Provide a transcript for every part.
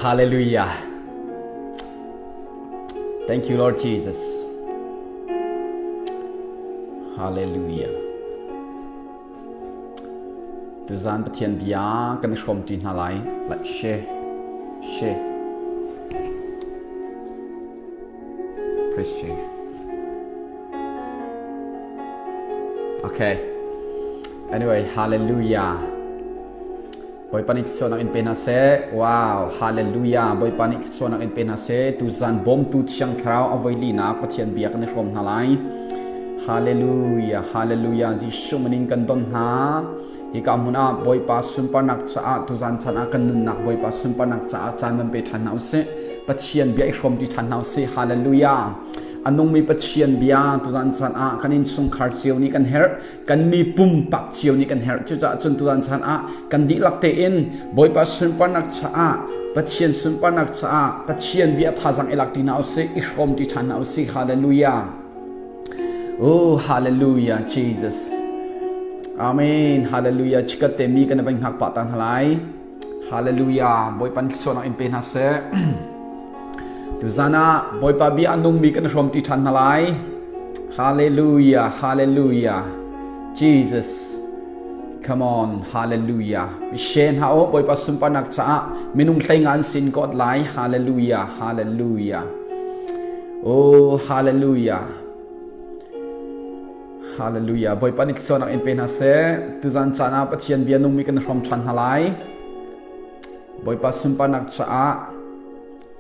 Hallelujah. Thank you, Lord Jesus. Hallelujah. Tuzan Pathian bia kan i hrawm ṭi hna lai. Like share, share. Please share. Okay. Anyway, hallelujah. Bawipa nih thluachuahnak in pe hna seh. Wow, hallelujah. Bawipa nih thluachuahnak in pe hna seh. Tuzan bawmtu Thiang Thlarau a voi linak Pathian bia kan i hrawm hna lai. Hallelujah, hallelujah. Jesuh min in kan don hna. Hika hmun ah Bawipa sunparnak caah tuzan chan ah kan nunnak Bawipa sunparnak caah caan van pe ṭhan hna usih. Pathian bia i hrawm ti ṭhan hna usih. Hallelujah. A nungmi Pathian bia tuzan chan ah kan innchungkhar cio nih kan herh. Kan mi pumpak cio nih kan herh. Cucaah cun tutan chan ah kan dihlak tein Bawipa sunparnak caah Pathian sunparnak caah Pathian bia thazaang i lak ti hna usih, i hrawm ti ṭhan hna usih. Hallelujah. Oh, hallelujah, Jesus. Amen. Hallelujah. Chikat te mi kan van hngak pah ta hna lai. Hallelujah. Bawipa thluachuahnak in pe hna seh. Tuzan ah Bawipa bia a nungmi kan hrawm ti ṭhan hna lai. Hallelujah. Hallelujah. Jesus. Come on. Hallelujah. She hna o Bawipa sunparnak caah minung hlei nga an sin kot lai. Hallelujah. Hallelujah. Oh, hallelujah. Hallelujah. Bawipa nih thluachuahnak in pe hna seh. Tuzan caan ah Pathian bia nungmi kan hrawm ṭhan hna lai. Bawipa sunparnak caah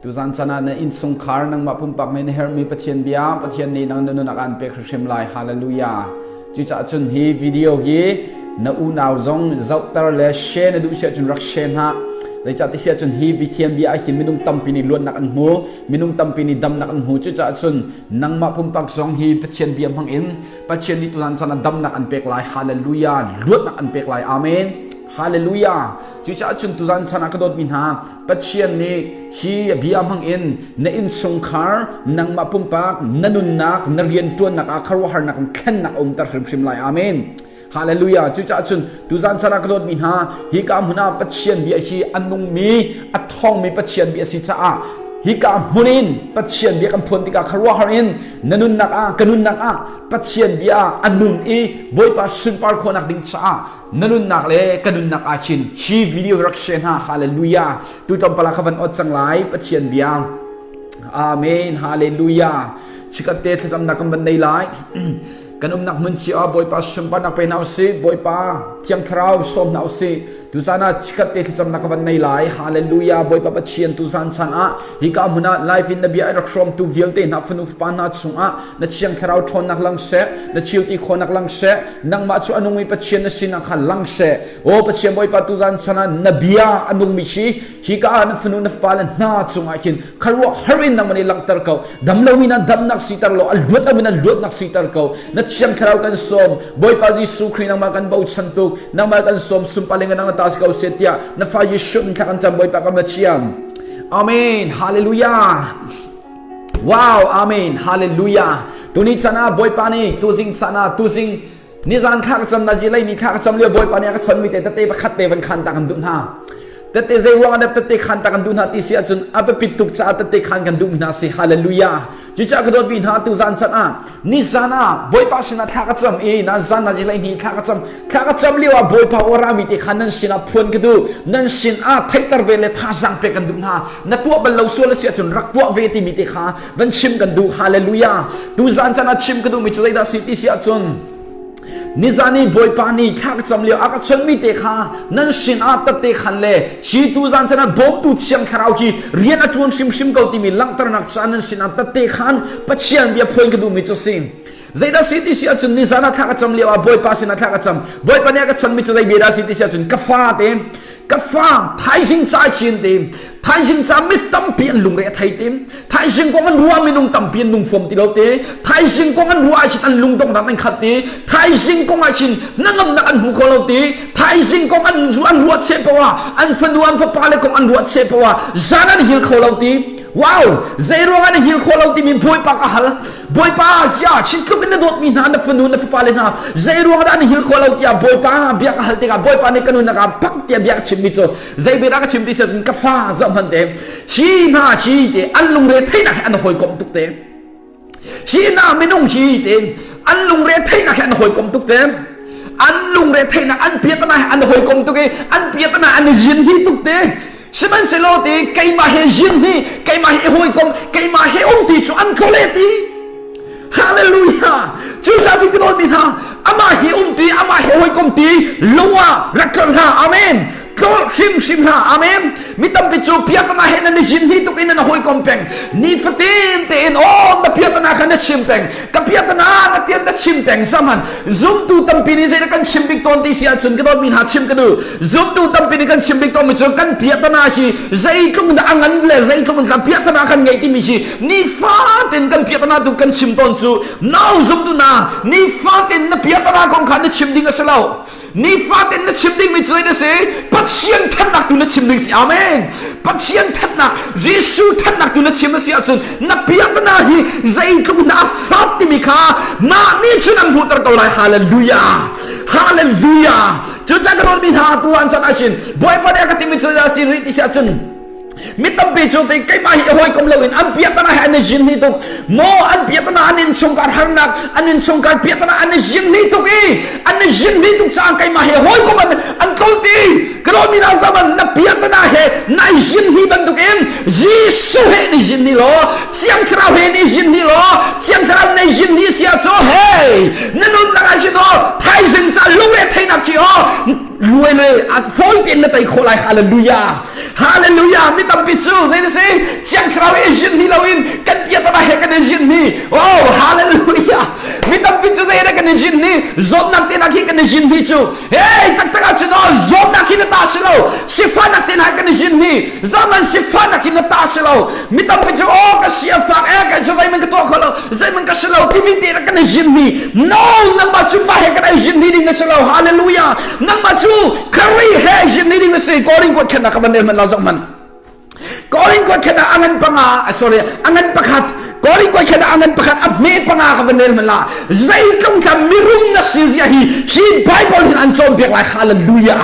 tuzan caan ah na innchungkhar nangmah pumpak nih na herhmi Pathian bia Pathian nih nang na nunnak aan pek hrimhrim lai. Hallelujah. Cucaah cun hi video hi na unau zong zohter le share na duh si ahcun rak share hna. Zeicah ti si ahcun hi Pathian bia ah hin minung tampi nih luatnak an hmu, minung tampi nih damnak an hmu. Cucaah cun nangmah pumpak zong hi Pathian bia hmang in Pathian nih tutan caan ah damnak an pek lai. Hallelujah. Luatnak an pek lai. Amen. Hallelujah. Cucaah cun tuzan chan ah ka dawtmi hna, Pathian nih hi bia hmang in na innchungkhar, nangmah pumpak, na nunnak, na rianṭuannak ah khuaruahharnak in thlennak a umter hrimhrim lai. Amen. Hallelujah. Cucaah cun tuzan chan ah ka dawtmi hna, hika hmun ah Pathian bia hi a nungmi, a ṭhawngmi Pathian bia a si caah hika hmun in Pathian bia kan phuan tikah khuaruahhar in na nunnak ah, ka nunnak ah Pathian bia a nun i Bawipa sunpar khawhnak ding caah na nunnak le ka nunnak ah khin hi video rak share hna hallelujah tu tlawmpal ah ka van ot cang lai pathian bia amen hallelujah chikat te thlacamnak kan van nei lai kan umnak hmun cio ah bawipa sunparnak pe hna usih bawipa thiang thlarau sawm hna usih Tucaan ah chikkhat te thlacamnak ka van nei lai. Hallelujah. Bawipa Pathian tuzan chan ah hika hmun ah live in na bia i rak hrawmtu vialte hna fanu fapa hna chungah na thiang thlarau ṭhawnnak lang seh, na chilti khawnak lang seh, nangmah cu a nungmi Pathian na sinak kha lang seh. Aw Pathian Bawipa tuzan chan ah na bia a nungmi si hika ah na fanu na fapa le hna chungah khin kharuah har in nangmah nih langhter ko. Dam lomi na damnak siter law, a luat lomi na luatnak siter ko. Na thiang thlarau kan sawm. Bawipa Jesuh Khrih nangmah kan bochan tuk. Nangmah kan sawm sunparling nang na ta si ko seh tiah na fa Jesuh min thla kan cam Bawipa kan Pathian. Amen. Hallelujah. Wow, amen. Hallelujah. Tuni chan ah Bawipa nih tuzing chan ah tuzing nizan thla ka cam na ji lei ni thla ka cam lio Bawipa nih a ka chon mi te tete pakhat te van khan ta kan duh hna. Tete zei ruang ah tete khan ta kan duh hna ti si ahcun a biapit tuk caah tete khan kan duh mi hna si. Hallelujah. Cucaah ka dawtmi hna tuzan chan ah nizan ah Bawipa sinah thla ka cam i na zan na zinglei ni thla ka cam thla ka cam lio ah Bawipa aw rami te kha nan sinah phuan ka duh nan sin ah theihter ve le thazaang pek kan duh hna na tuah bal lo sual a si ahcun rak tuah ve timi te kha van chim kan duh hallelujah tuzan chan ah chim ka duhmi cu zeidah si ti si ahcun Nizan i Bawipa nih thla ka cam lio a ka chonmi te kha nan sin ah tatte khan le hi tuzan chan ah bawmtu thiang thlarau hi rian a ṭuan hrimhrim ko timi langhternak caah nan sin ah tatte khan Pathian bia phuan ka duhmi cu si. Zeidah si ti si ahcun nizan ah thla ka cam lio ah Bawipa sin ah thla ka cam. Bawipa nih a ka chonmi cu zei bia dah si ti si ahcun ka fa te ka fa thaizing ca chin te thaizing ca mi tampi an lungre a thei te thaizing kong an ruah minung tampi an nung fom ti lo te thaizing kong an ruah ahcun an lungdonghnak an khat te thaizing kong ahcun hnangamnak an hmu kho lo te thaizing kong an an ruah cheh poah an fanu an fapa le kong an ruah cheh poah zan an hil kho lo te. Wow! Zei ruangah na hngilh khawh lo timi Bawipa ka hal. Bawipa sia chin tluk in na dawtmi hna na fanu na fapa le hna zei ruangah dah na hngilh khawh lo tiah Bawipa bia ka hal tikah Bawipa nih ka nunnak ah pak tiah bia ka chimmi cu zei bia dah ka chim ti si ahcun ka fa zoh hmanh te hi hna hi te an lungre theihnak he an hawikomh tuk te. Hi hna minung hi te an lungre theihnak he an hawikom tuk te. An lungre theihnak an piatana he an hawikom tuk i an piatana an i zin hi tuk te. Sihmanhsehlaw ti keimah he zin hi keimah he i hawikom keimah he um ti cu an tlole ti. Hallelujah! Cucaah si ka dawtmi hna amah he um ti amah he hawikom ti lung ah rak tlolh hna. Amen. Tlolh hrimhrim hna. Amen. Mi tampi cu piatana he nan i zin hi tuk in nan hawikom peng. Nifatin tein aw na piatana kha na chim peng. Ka piatana na tian na chim peng. Zaman zumtu tampi nih zeidah kan chim bik tawn ti si ahcun ka dawtmi hna chim ka duh. Zumtu tampi nih kan chim bik tawnmi cu kan piatana hi zeitluk dah a ngan le zeitluk in piatana kan ngeih timi hi nifatin kan piatana tu kan chim tawn cu nau zumtu na nifatin na piatana kong kha na chim ding a si lo. Nifatin na chim dingmi cu na si Pathian thatnak tu na chim ding si amen Pathian thatnak Jesuh thatnak tu na chim a si ahcun na piatana hi zeitluk na fat timi kha mah nih cun an hmuhter ko lai hallelujah hallelujah cucaah ka dawtmi hna tu an chan ahcun Bawipa nih a ka timi cu si rih ti si ahcun mi tampi cu te keimah hi hawikom loin an piatana he an i zin hi tuk maw an piatana an innchungkhar harnak an innchungkhar piatana an i zin hi tuk i an i zin hi tuk caah keimah he hawikom an an tlolti ka dawtmi hna zaman na piatana he na i zin hi bantukin Jesuh he ni zin hi law Thiang Thlarau he ni zin hi law Thiang Thlarau nei zin hi sia cu hey na nunnak ah sin aw thaizing ca lungre theinak chi aw luai le fawi tein na tei khawh lai hallelujah Hallelujah! Mi tampi cu zei na si? Thiang Thlarau i zin ni loin kan piatana he kan i zin ni. Oh, hallelujah! Mi tampi cu zei kan i zin ni? Zawtnak te khi kan i zin ni cu. Hey, taktak ah cun oh, zawtnak hi na ta si lo. Sifahnak te kan i zin ni. Zaman sifahnak hi na ta si lo. Mi tampi cu oh, ka si a fak eh, ka cu zeihmanh ka tuah kho lo, zeihmanh ka si lo timi te kan i zin ni. No, nangmah cu mah he kan i zin ni ding na si lo. Hallelujah! Nangmah cu Khrih he zin ni ding na si Korin kuat khennak ka van rel hmanh la zoh hmanh Korin kuat khennak a ngan panga sorry a ngan pakhat Korin kuat khennak a ngan pakhat a hme panga ka van rel hmanh la zeitlung tla mirum na si zia hi hi Bible hin an cawnpiak lai hallelujah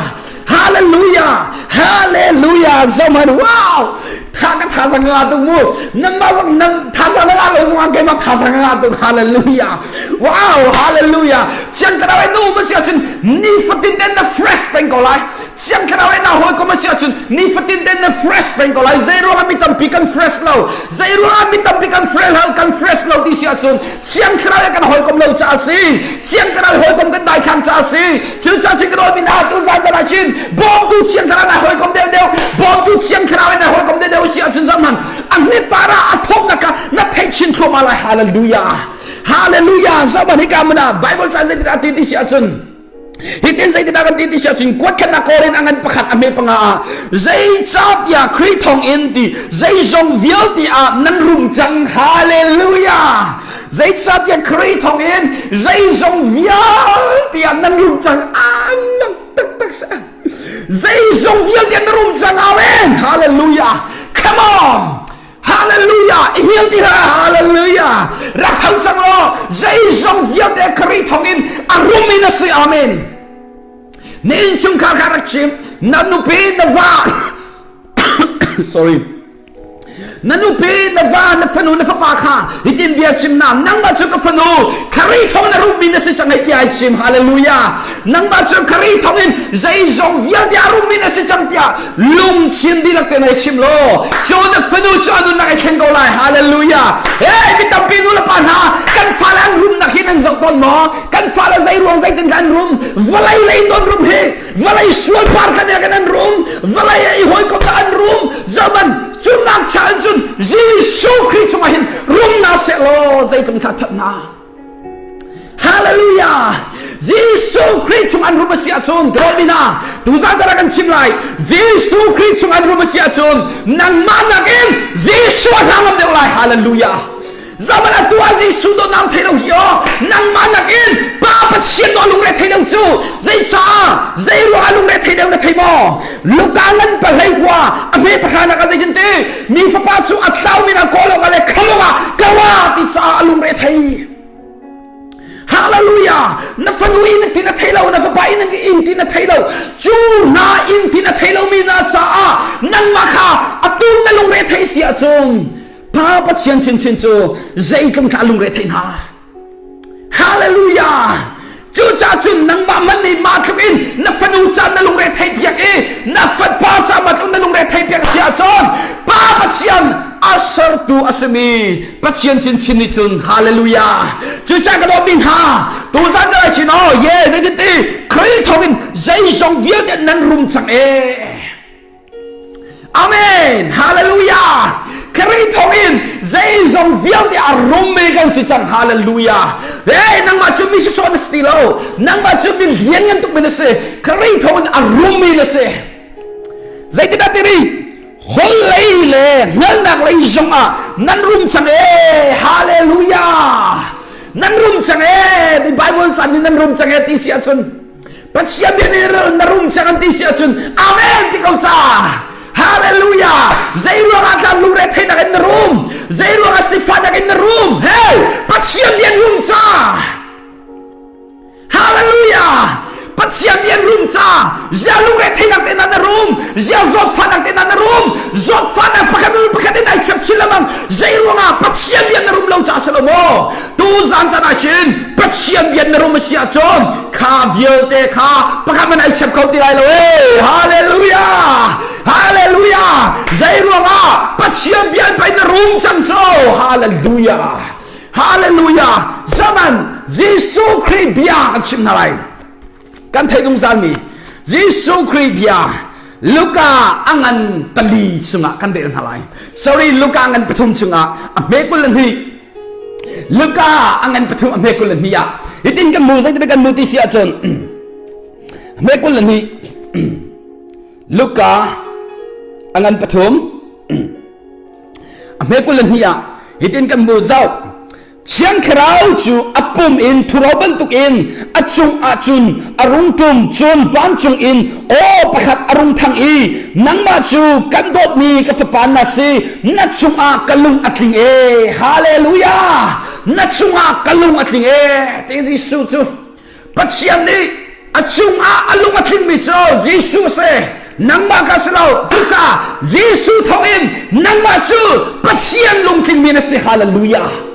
hallelujah hallelujah zohman wow tha ka tha zang nga tuk mu nangmah zong nang tha zang nga lo zong keimah tha zang nga tuk hallelujah wow hallelujah Thiang Thlarau in na um a si ahcun nifatin ten na fresh peng ko lai. Thiang Thlarau in na hawikom a si ahcun nifatin ten na fresh peng ko lai. Zei ruangah mi tampi kan fresh lo? Zei ruangah mi tampi kan fresh lo? Kan fresh lo ti si ahcun Thiang Thlarau in kan hawikom lo caah a si. Thiang Thlarau hawikom kan daithlang caah a si. Cucaah cun ka dawtmi hna tu zan zan ah cun bawmtu Thiang Thlarau na hawikom deuhdeuh, bawmtu Thiang Thlarau in na hawikom deuhdeuh si ahcun zohhmanh a hnit-par ah a thawknak kha na theih chin thluahmah lai. Hallelujah. Hallelujah! Zohman hika hmun ah Bible caan zeitindah ti ti si ahcun hitin zeitindah kan ti ti si ahcun kuatkhatnak Korin a ngan pakhat a hme panga ah zeicahtiah Khrih thawng in ti zeizong vialte ah nan rum cang hallelujah zeicahtiah Khrih thawng in zeizong vialte ah nan rum cang anak taktak sa zeizong vialte ah nan rum cang amen hallelujah come on Hallelujah! I hil ti hlah! Hallelujah! Rak tho cang law zeizong vialte Khrih thawngin a rum in a si. Amen. Na innchungkhar kha rak chim. Na nupi, na va, sorry. Na nupi, na va, na fanu, na fapa kha hitin bia chim na. Nangmah cu ka fanu, Khrih thawng na rummi na si cang hei tiah ai chim. Hallelujah! Nangmah cu Khrih thawngin zeizong vialte a rummi na si cang tiah lungthin dihlak tein hei chim law cu na fanu cu a nunnak ai thleng ko lai hallelujah hey mi tampi nu le pa hna kan fale an rumnak hi nan zoh tawn maw kan fale zei ruang zeitin kan rum vawlei lei don rum hi vawlei sual par kan kan an rum vawlei i hawikom an rum zaman cu nak cha cun Jesuh Khrih chungah hin rum na seh law zeitlung tha that na Hallelujah! Jesuh Khrih chung an rum a si ahcun ka hna tuzan tara kan chim lai Jesuh Khrih chung an rum a si ahcun nangmah nakin Jesuh a hlangam deuh lai Hallelujah! Zaman atu ah Jesuh dawtnak thei lo hi aw nangmah nakin Pa. Pa Pathian a lungre thei deuh cu zeicah zei ruang a lungre thei deuh na thei maw? Luka ngan pahlei hua a hme pahra nak ah zeitin ti mi fapa cu a tlaumi na kawl awk le kham awk ah ka wa ti caah a lungre thei. Hallelujah! Na fanu in ti na thei lo, na fapa in in ti na thei lo. Cu hna in ti na thei lomi na caah nangmah kha atu na lungre thei si ahcun Pa Pathian chinchin cu zeitlung thla lungre thei hna. Hallelujah! Cucaah cun nangmah man nih mah tluk in na fanu ca na lungre thei piak i na fapa ca mah tluk na lungre thei piak si ahcun Pa Pathian a sertu a simi Pathian chinchin nih cun hallelujah! Cucaah ka dawtmi hna tuzan ka lai chin aw ye zeitin ti Khrih thawngin zeizong vialte nan rum cang ee. Amen! Hallelujah! Khrih thawngin zeizong vialte a rummi kan si cang. Hallelujah! Hey, nangmah cu mi sawsawh na si ti lo. Nangmah cu mi lianngan tuk mi na si. Khrih thawngin a rummi na si. Zeitindah ti rih? Holh lei le hngalhnak lei zong ah nan rum cang ee. Hallelujah! Nan rum cang ee. Ti Bible caan nih nan rum cang ee ti si ahcun Pathian bia nih na rum cang an ti si ahcun Amen ti ko ca. Hallelujah! Zei ruangah tla lungre theihnak in na rum? Zei ruangah sifahnak in na rum? Hey! Pathian bia rum ca. Hallelujah! Pathian bia rum ca. Zia lungre theihnak te na rum. Zia zawtfahnak te na rum. Zawtfahnak pakhat pakhat in ai chap chin lengmang. Zei ruangah Pathian bia na rum lo ca si lo maw? Tu zan caan ah hin Pathian bia na rum a si ahcun kha vialte kha pakhat man ai chep kho ti lai lo ee hallelujah hallelujah zei ruangah Pathian bia pei na rum cang cu hallelujah hallelujah zaman Jesuh Khrih bia kan chim hna lai kan theih zungzalmi Jesuh Khrih bia Luka a ngan pali chungah kan rel hna lai sorry Luka ngan pathum chungah a hme 22 Luka a ngan pathum a hme 22 ah hitin kan mu zeitin kan mu ti si ahcun hme 22 Luka a ngan pathum a hme 22 ah hitin kan mu zau Thiang Thlarau cu a pum in ṭhuro bantukin a cungah cun a rung ṭum cun vancung in aw pakhat a rung thang i nangmah cu kan dawtmi ka fapa na si na cungah ka lung a tling e hallelujah na cungah ka lung a tling e ti Jesuh cu Pathian nih a cungah a lung a tlingmi cu Jesuh a si. Nangmah ka si lo. Cucaah Jesuh thawngin nangmah cu Pathian lungtlingmi na si. Hallelujah.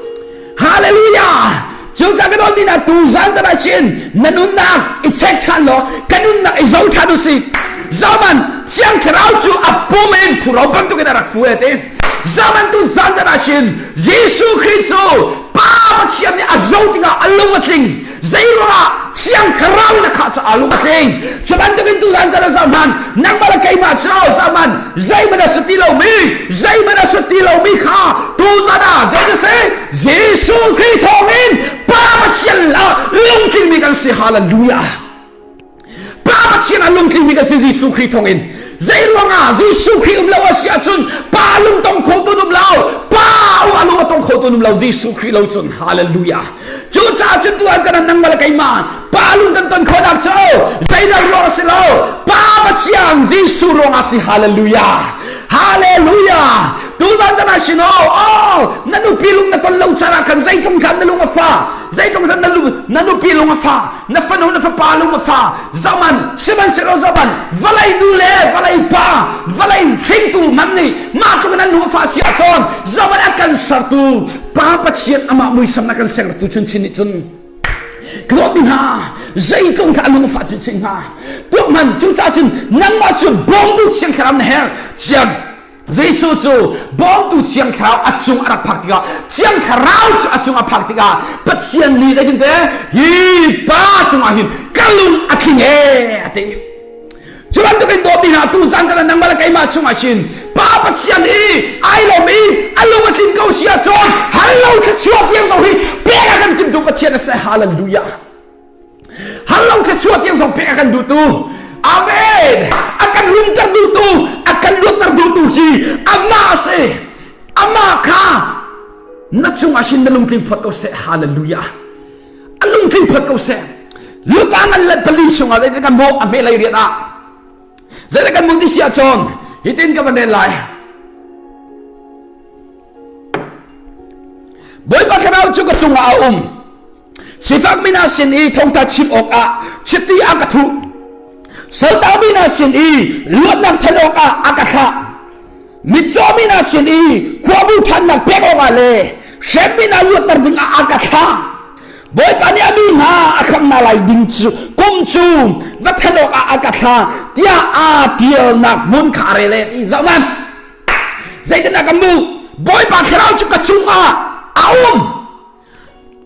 Hallelujah. Cucaah ka dawtmi hna tu zan zan ah chin na nunnak i check ṭhan law ka nunnak i zoh ṭhan u sih. Zaman Thiang Thlarau cu a pum in thuro bantukin a rak fu e ti. Zaman tu zan zan ah chin Jesuh Khrih cu Pa Pathian nih a zoh tikah a lung a tling. Zeiruangah Thiang Thlarau in a khah cu aa lung a tling. Cu bantukin tu zan caan zoh hmanh nangmah le keimah cu zoh zeihmanh a si ti lomi zeihmanh a si ti lomi kha tu zan ah zei na si Jesuh Khrih thawngin Pa Pathian lungtlingmi kan si hallelujah Pa Pathian a lungtlingmi kan si Jesuh Khrih thawngin zei ruangah Jesuh Khrih um lo a si ahcun Pa lungtong kho tu um lo Pa a lung a tong kho tu um lo Jesuh Khrih lo cun hallelujah cucaah cun tu an kan nangmah le keimah Pa lung kan ton khawhnak cu zeidah ruang a si lo Pa Pathian Jesuh ruangah si hallelujah hallelujah tu zan zan ah sin oh na nupi lung na ton lo caan ah khan zeitlung khan na lung a fa zeitlung khan na nupi lung a fa na fanu na fapa lung a fa zaman sihmanhsehlaw zaman vawlei nu le vawlei pa vawlei hringtu man nih mah tluk in an lung a fa si ahcun zaman a kan sertu pa Pathian amah muisam a kan sertu chinchin nih cun ka dawt hna zeitlung kha a lung a fa chinchin hnga tuak man cucaah cun nangmah cu bawmtu thiang thlarau na herh chiang Jesuh cu bawmtu Thiang Thlarau a cung a rak phak tikah Thiang Thlarau cu a cung a phak tikah Pathian nih zeitin te hi pa cungah hin ka lung a tling ee a ti. Cu bantukin dawtmi hna tu zan kan nangmah le keimah cungah hin Pa Pathian i ai lawm i a lung a tlin ko si ahcun hal lo thluachuah tiang zong hi pek a kan timtu Pathian a si hallelujah. Hal lo thluachuah tiang zong pek a kan duhtu. Amen. A kan rumter duhtu, a kan luatter duhtu hi amah a si. Amah kha na cungah hin na lungtling phot ko seh. Hallelujah. A lungtling phot. phot ko seh. Luka ngan le pali chungah zeitin kan hmuh a hme lei rian ah zeitin kan hmuh ti si ahcun hitin ka van rel lai. Bawipa thlarau cu ka cungah a um. Sifak mi hna sin i thawngtha chim awkah chiti a ka thuh. Saltang mi hna sin i luatnak thanh awkah a ka thlah. Mitcaw mi hna sin i khuabu ṭhannak pek awkah le hremmi hna luatter dingah a ka thlah. Bawipa nih a mi hna a khamh hna lai ding cu kum cu va thanh awkah a ka thlah tiah aa tialnak hmun kha a rel e ti zoh hmanh. Zeitindah kan hmuh? Bawipa thlarau cu ka cungah a um.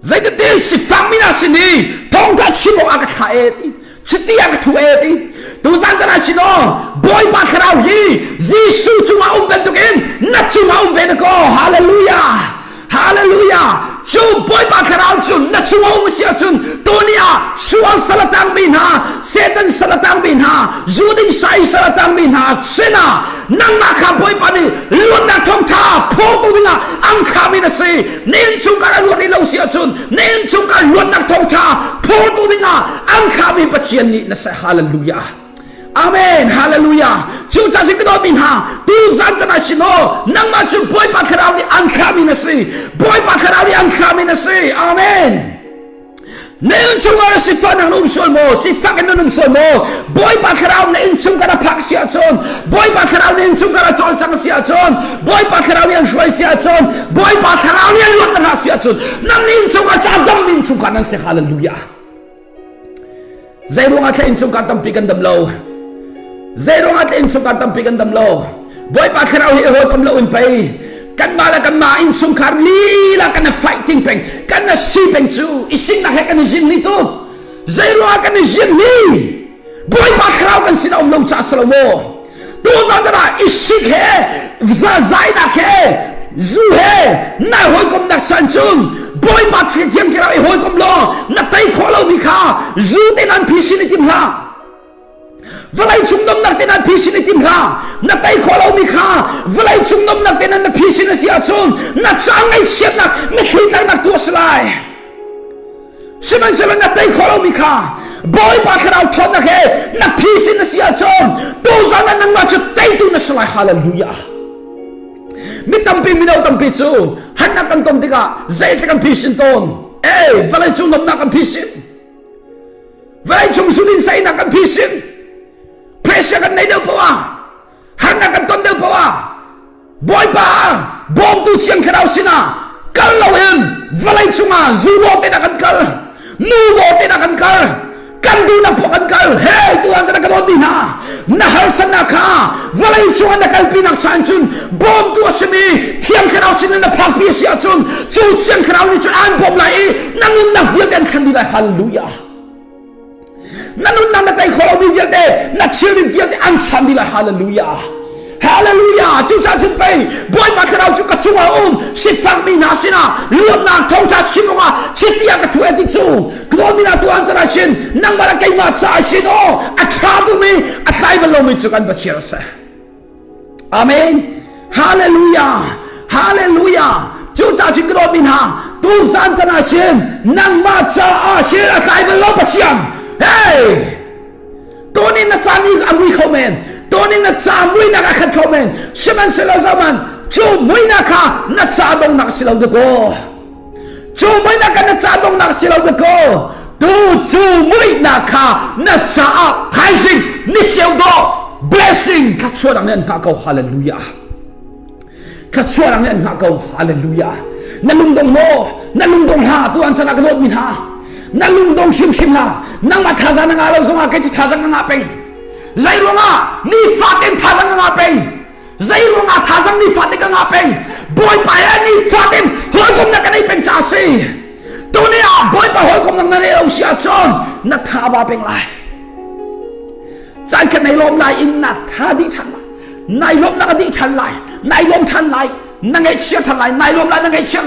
Zeitintiah sifak mi hna sin i thawngtha chim awk a ka thlah e ti. Chiti a ka thu e ti. Tuzan caan ah sin aw Bawipa thlarau hi Jesuh cungah um bantukin na cungah um ve na ko. Hallelujah. Hallelujah! Cu Bawipa Thlarau cu na chungah um si ahcun tuni ah sual sal a tangmi hna, Satan sal a tangmi hna, zu ding sai sal a tangmi hna sinah nangmah kha Bawipa nih luatnak thawngṭha phortu dingah an thlahmi na si. Na innchungkhar a luat rih lo si ahcun na innchungkhar luatnak thawngṭha phortu dingah an thlahmi Pathian nih na si. Hallelujah! Amen. Hallelujah. Cu ca si ka dawtmi hna, tu zan can ah sin aw, nangmah cu Bawipa Thlarau nih an thlahmi na si. Bawipa Thlarau nih an thlahmi na si. Amen. Na innchungkhar sifah na um sual maw? Sifak in na um sual maw? Bawipa Thlarau na innchungkhar a phak si ahcun, Bawipa Thlarau na innchungkhar a cawlcang si ahcun, Bawipa Thlarau nih an hruai si ahcun, Bawipa Thlarau nih an luat na si ahcun, nan innchungkhar cu a dammi innchungkhar nan si. Hallelujah. Zeiruangah thla innchungkhar tampi kan dam lo? Zeiruangah thla innchungkhar tampi kan dam lo? Bawipa thlarau hi hawikom lo in pei kanmah le kanmah innchungkhar lila kan i fighting peng kan i si peng cu i sinnak he kan i zin ni tu zeiruangah kan i zin ni Bawipa thlarau kan sin a um lo caah si lo maw? Tuzan ah i sik he zainak he zu he na hawikomnak chan cun Bawipa thiam thlarau i hawikom law na tei khawh lomi kha zu te nan phisin i tim hlah. Vawlei cung nomnak te nan phisin i tim hlah. Na tei khawh lomi kha vawlei cung nomnak te nan na phisin a si ahcun na ca ngaihchiatnak mithli tlaknak tu a si lai. Sihmanhsehlaw na tei khawh lomi kha Bawipa thlarau ṭhawnnak he na phisin na si ahcun tuzan ah nangmah cu teitu na si lai. Hallelujah. Mi tampi mino tampi cu hannak kan ton tikah zeitluk kan phisin tawn. Ei, vawlei cung nomnak kan phisin. Vawlei cung sudin sainak kan phisin. Pressure kan nei deuh poah harnak kan ton deuh poah Bawipa bawmtu Thiang Thlarau sinah kal loin vawlei cungah zu dawr te kan kal nu dawr te kan kal kan duhnak poah kan kal hey tu an ka dawt mi hna na harsatnak kha vawlei cungah na kalpi nak san cun bawmtu a simi Thiang Thlarau sin na phakpi a si ahcun cu Thiang Thlarau nih cun aan bawm lai i na nunnak vialte an thlen dih lai hallelujah Na nunnak na tei kho lomi vialte, na thilri vialte an chan dih lai. Hallelujah. Hallelujah. Cucaah cun pei Bawipa Thlarau cu ka cungah um sifakmi hna sinah luatnak thawngṭha chim awkah chiti a ka thu e ti cu Glawmi hna tu an can ah sin nangmah le keimah caah sin aw a ṭha duhmi a tlai bal lomi cu kan Pathian a si. Amen. Hallelujah. Hallelujah. Cucaah cun ka dawtmi hna, tu zan can ah sin nangmah caah sin a tlai bal lo Pathian. Hey! Tunin na caan i a mui kho men. Tunin na ca muinak a khat kho men. Sihmanhsehlaw zaman cu muinak kha na ca dongnak si lo dakaw. Cu muihnak kha na ca donghnak si lo dakaw. Tu cu muihnak kha na caah thaizing ni ceu dawh blessing thluachuahnak nih an hngah ko hallelujah thluachuahnak nih an hngah ko hallelujah na lungdong maw na lungdong hlah tu an sana ka dawt mi hna na lungdong hrimhrim hlah nangmah thazaang na ngah lo zongah kei cu thazaang ka ngah peng zei ruangah nifaten thazaang ka ngah peng Zei ruangah thazang nifate ka ngah peng Bawipa he nifatin hawikomnak ka nei peng caah si tuni ah Bawipa hawikomnak na nei lo si ahcun na tha ba peng lai caan khat nei lawm lai in na tha dih ṭhan lai nai lawmnak a dih ṭhan lai nai lawm ṭhan lai na ngaihchia ṭhan lai nai lawm lai na ngaihchia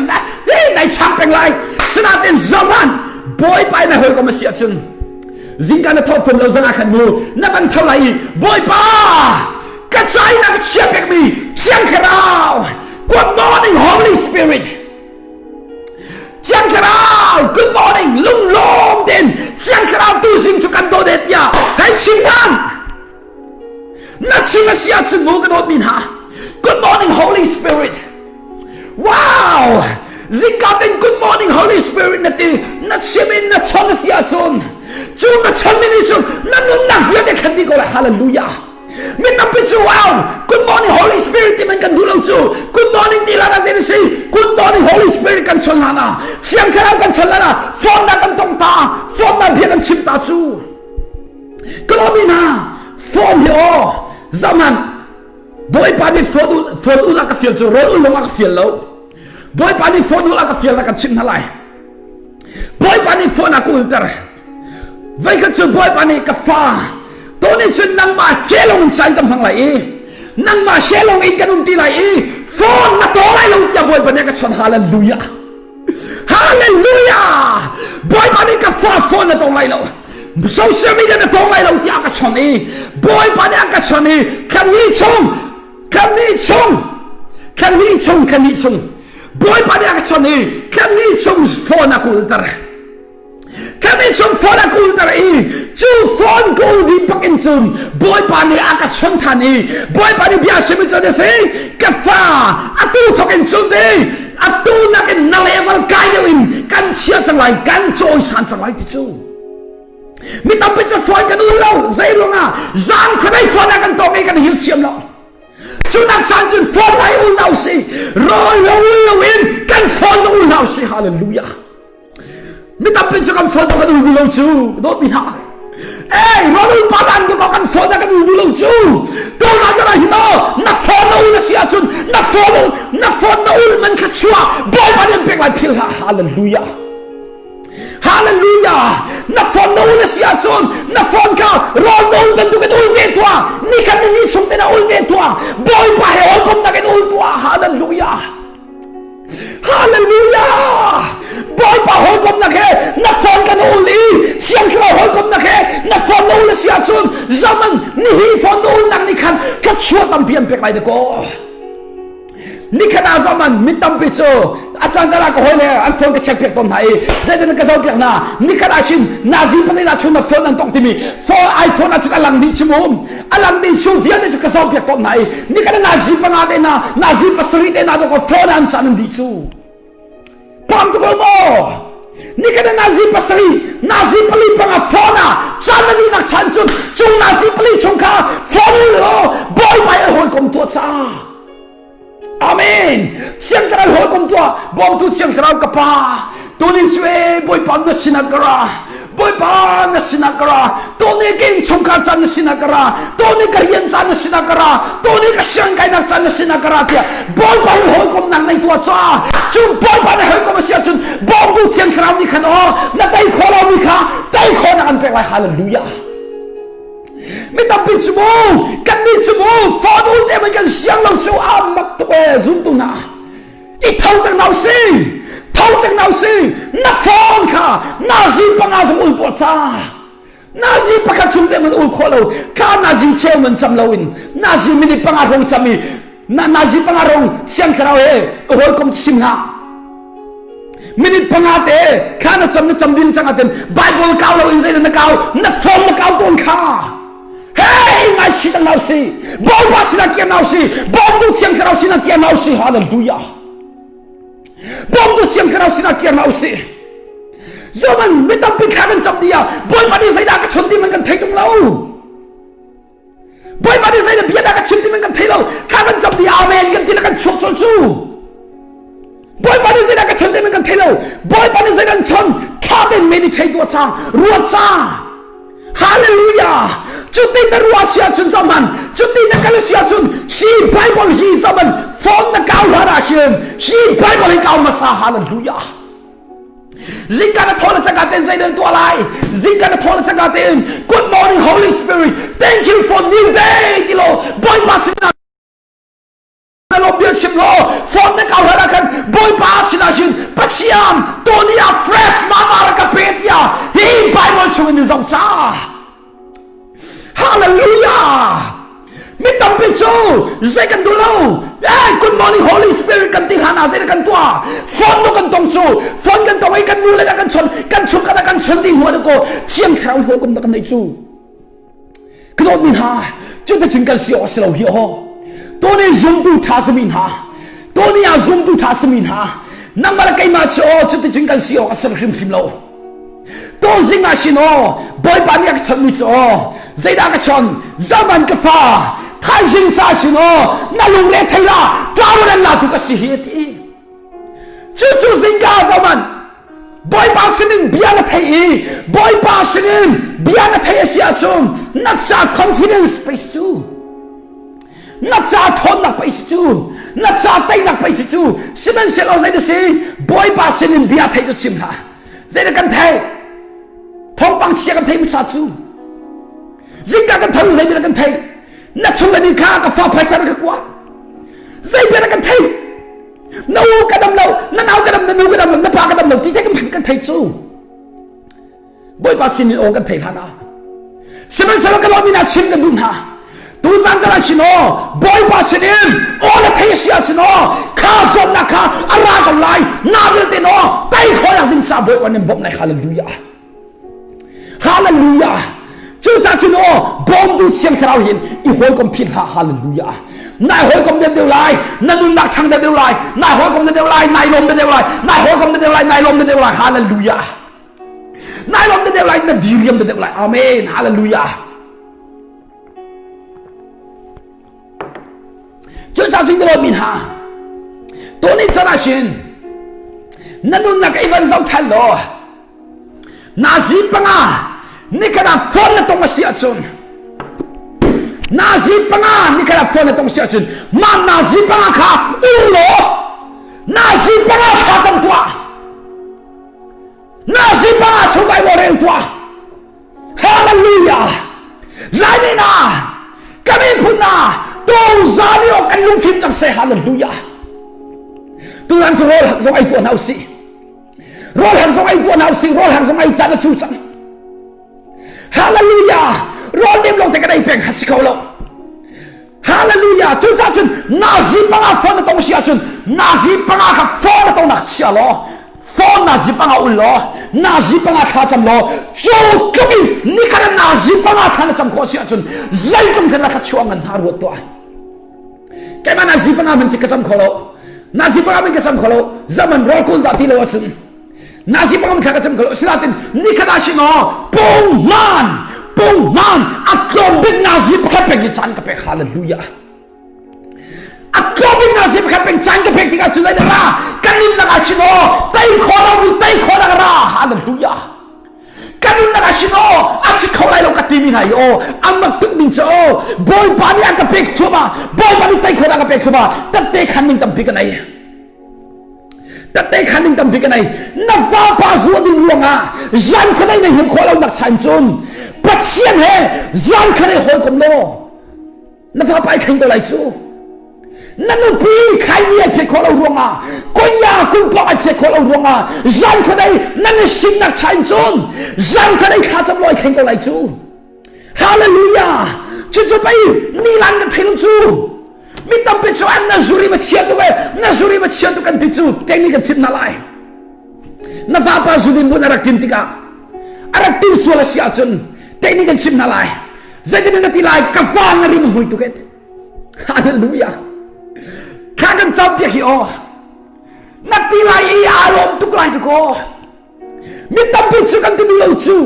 nai chang peng lai sinain zohan Bawipa na hawikom a si ahcun zingka na tho fom lo zan ah khan mu na van tho lai i Bawipa ka cai na ka chia pekmi Thiang Thlarau good morning Holy Spirit Thiang Thlarau good morning lunglawm te. a si ahcun mu ka dawtmi hna Good morning Holy Spirit Wow! Zingka ten good morning Holy Spirit na ti na chim in na chon a si ahcun cu na chon mi nih cun na nunnak vialte khan dih ko lai hallelujah mi tampi cu wow good morning Holy Spirit ti man kan duh lo cu good morning ti lana zei si good morning Holy Spirit kan chon lana Thiang Thlarau kan chon lana phone na kan tong ta phone na bia kan chim ta cu ka lawmi hna phone hi aw zaman Bawipa nih phone phone ul a ka fial cu rawl ul lawng a ka fial lo. Bawipa nih phone ul a ka fial na kan chimh hna lai. Bawipa nih phone a ka ulter. Voikhat cu Bawipa nih ka fa tuni cun nangmah celong in caan kan hmang lai i nangmah selong in kan um ti lai i phone na taw lai lo tiah Bawipa nih a ka chawnh hallelujah. Hallelujah! Bawipa nih ka fa phone na tong lai lo. Social media na tong lai lo tiah a ka chawnh i Bawipa nih a ka chawnh i kan ni chung kan ni chung kan ni chung kan ni chung Bawipa nih a ka chawnh i kan ni chung phone a kulter. Kan nih cun phone a kulter i cu phone kul dih bak in cun Bawipa nih a ka chawnh than i Bawipa nih bia chim cun a si ka fa atu thok in cun ti atu nakin na level kai deuh in kan chia cang lai kan cawisan cang lai ti cu mi tampi cu phone kan ul lo zei ruangah zan khuadei phone ah kan tong i kan hil thiam lo cu nak san cun phone lai ul hna usih rawl lo ul lo in kan phone lo ul hna usih hallelujah Mi tampi cu kan phone kan ul duh lo cu dawtmi hna. Ei, rawlul pa dan tu ko kan phone kan ul duh lo cu. Tu na kana hi no na phone na ul na si ahcun na phone na phone na ul man kha chuah Bawipa nih an pek lai phil hlah. Hallelujah. Hallelujah. Na phone na ul na si ahcun na phone kha rawl na ul bantuk in ul ve tuah. Ni khat ni ni chung te na ul ve tuah. Bawipa he hawikomnak in ul tuah. Hallelujah. Hallelujah! Bawipa hawikomnak he na phone kan ul i Siang Thlarau hawikomnak he na phone na ul a si ahcun zaman nihi phone na ulnak nih khan thluachuah tampi an pek lai dakaw. Nikhat ah zaman mi tampi cu a caan caan ah ka hawi le an phone ka check piak tawn hna i zeitin ka zoh piak hna nikhat ah shin nazi pahnih ah chun na phone an tong timi phone iPhone ah cun a lang dih cu mu a lang dih cu vialte cu ka zoh piak tawn hna i Nikhat ah nazi panga te hna, nazi pasarih te hna ka phone an caan an dih cu. Pam tuk lo maw? Nikhat ah nazi pasarih, nazi pali panga phone ah caan na dihnak chan cun cu nazi pali chung kha phone law bawipa i hawikom tuah ca. Amen. Thiang Thlarau hawikom tuah, bawmtu Thiang Thlarau ka pa. Tuni cu e Bawipa na sinah ka ra. Bawipa na sinah ka ra. Tuni ka innchungkhar caan na sinah ka ra. Tuni ka rian caan na sinah ka ra. Tuni ka siangkainak caan na sinah ka ra tiah Bawipa hi hawikomnak nei tuah ca. Cu Bawipa na hawikom a si ahcun bawmtu Thiang Thlarau nih khan aw na tei khawh lomi kha tei khawhnak an pek lai. Hallelujah. Mi tampi cu mu kan nih cu mu phone ul te man kan siang lo cu a mak tuk e zumtu hna. I tho cang hna usih tho cang hna usih na phone kha nazi panga zong ul tuah ca nazi pakhat chung te man ul khawh lo kha nazi cheu man cam lo in nazi minute panga rong cam i na nazi panga rong siang thlarau he hawikom chim hlah minute panga te kha na cam na cam din cang aten bible kau lo in zei na kau na phone na kau tawn kha Hey, ngai si tang nau si. Bawipa sinah kiar nau si. Bawmtu Thiang Thlarau sinah kiar nau si. Hallelujah. Bawmtu Thiang Thlarau sinah kiar nau si. Zoman mi tampi thla kan cam dia. Bawipa nih zeidah ka chon ti man kan thei tung lo. Bawipa nih zeidah bia dah ka chim ti man kan thei lo. Thla kan cam dia amen kan ti na kan chuak chol cu. Bawipa nih zeidah ka chon ti man kan thei lo. Bawipa nih zeidah an chon. Thla ten meditate tuah cang. Ruat cang. Hallelujah! Cutin na ruah si ahcun zaman, cutin na kal si ahcun, hi Bible hi zaman phone na kau hlan ah hin, hi Bible hi kau hmasa. Hallelujah! Zingka na thaw le cangka tein zei nan tuah lai? Zingka na thaw le cangka tein, Good morning Holy Spirit, thank you for new day ti law Bawipa sinah na lawm bia chim law phone na kau hlan ah khan Bawipa sinah hin Pathian tuni ah fresh mama rak ka pe tiah hi Bible chung in zoh ca Hallelujah mi tampi cu zei kan duh lo eh good morning Holy Spirit kan ti hlan ah zei kan tuah phone nu kan tong cu phone kan tong i kan nu le kan chon kan chung kan kan chon ding hua ko thiang thlarau hawikom na kan nei cu Ka dawtmi hna, Cuticun kan si awk a si lo hi aw. Tuni zumtu ṭha simi hna, tuni ah zumtu ṭha simi hna, nangmah le keimah cu aw cuticun kan si awk a si hrimhrim lo. Tuzing ah shin aw Bawipa nih a ka chawnhmi cu aw zeidah ka chawnh zaman ka fa thaizing ca shin aw na lungre thei la ṭawan an latu ka si hi a ti. Cucu zingka zaman Bawipa sinin bia na theih i Bawipa sinin bia na theih a si ahcun na ca confidence pei si cu na ca ṭhawnnak pei si cu na ca teinak pei si cu sihmanhsehlaw zei na si Bawipa sinin bia theih cu chim hlah zei dah kan theih thawngpang chia kan theih hmasa cu zingka kan tho zei bia kan theih na chung le nih kha ka fa phaisa na ka kua zei bia kan theih na u ka dam lo na nau ka dam na nu ka dam lo na pa ka dam lo ti te kan kan thei cu bawipa sin in aw kan thei hlan ah sihmanhsehlaw ka lawm ina chim kan duh hna tuzan ka chin aw bawipa sin in aw na thei si ahcun aw kha zawtnak kha a ra ko lai na vialte aw tei khawh ding ca bawipa nin bawmh lai hallelujah Hallelujah! Cucaah cun aw bawmtu Thiang Thlarau hin i hawikom phit hlah. Hallelujah! Nai hawikom deuh deuh lai, na nunnak ṭhang deuh deuh lai, nai hawikom deuh deuh lai, nai lawm deuh deuh lai, nai hawikom deuh deuh lai, nai lawm deuh deuh lai. Hallelujah! Nai lawm deuh deuh lai, na diriam deuh deuh lai. Amen. Hallelujah! Cucaah cun ka lawmmi hna, tuni can ah hin na nunnak i van zoh ṭhan law Nazi panga nikhat ah phone na tong a si ahcun nazi panga nikhat ah phone na tong si ahcun mah nazi panga kha ur law nazi panga thla cam tuah nazi panga chung Bible rel tuah hallelujah Laimi na ka miphun na tu zani ok kan lungfim cang seh hallelujah tutan cu rawl hak zong ei tuah hna usih Rawl har zong ei tuah hna usih rawl har zong ei caan a cu cang. Hallelujah! Rawl nem lawng te kan ei peng ha si kho lo. Hallelujah! Cucaah cun nazi panga phone na tong si ahcun nazi panga kha phone na tong nak chia law phone nazi panga ul law nazi panga thla cam law cu tluk in nikhat ah nazi panga thla na cam khawh si ahcun zeitluk khan na thla chuah ngan hna ruat tuah. Keimah nazi panga man ka cam kho lo nazi panga man ka cam kho lo zaman rawl kul dah ti lo ahcun nazi panga man ka cam kho lo sinatin nikhat ah sin aw punghman punghman a tlawm bik nazi pakhat pek i caan ka pek hallelujah a tlawm bik nazi pakhat pek caan ka pek tikah cun ai ra kan nunnak ah sin aw tei kho lo mi tei kho nak ra hallelujah Ka nunnak ah sin aw a si kho lai lo ka timi hna hi aw an mak tuk ding cu aw Bawipa nih a ka pek thluahmah Bawipa nih tei khawh a ka pek thluahmah tatte khan ning tampi ka nei tatte khan ning tampi ka nei na vapa zuah ding ruangah zan khuadei na him khawh lo nak chan cun Pathian he zan khuadei hawikom law na vapa ai thleng ko lai cu na nupi khaini ai phet khawh lo ruangah koya kulpok ai phet khawh lo ruangah zan khuadei nan i sinnak cha in cun zan khuadei thla cam lo ai thleng ko lai cu hallelujah cucu pei nilan kan thei lo cu mi tampi cu an na zuri va chia tu ve na zuri va chia tu kan ti cu kei nih kan chimh hna lai na vapa zudin bun a rak tin tikah a rak tin sual a si ahcun kei nih kan chimh hna lai zeitin na ti lai ka fa na rim hmui tuk et hallelujah kha kan cam piak hi aw na ti lai i aa lawm tuk lai ko mi tampi cu kan ti lo cu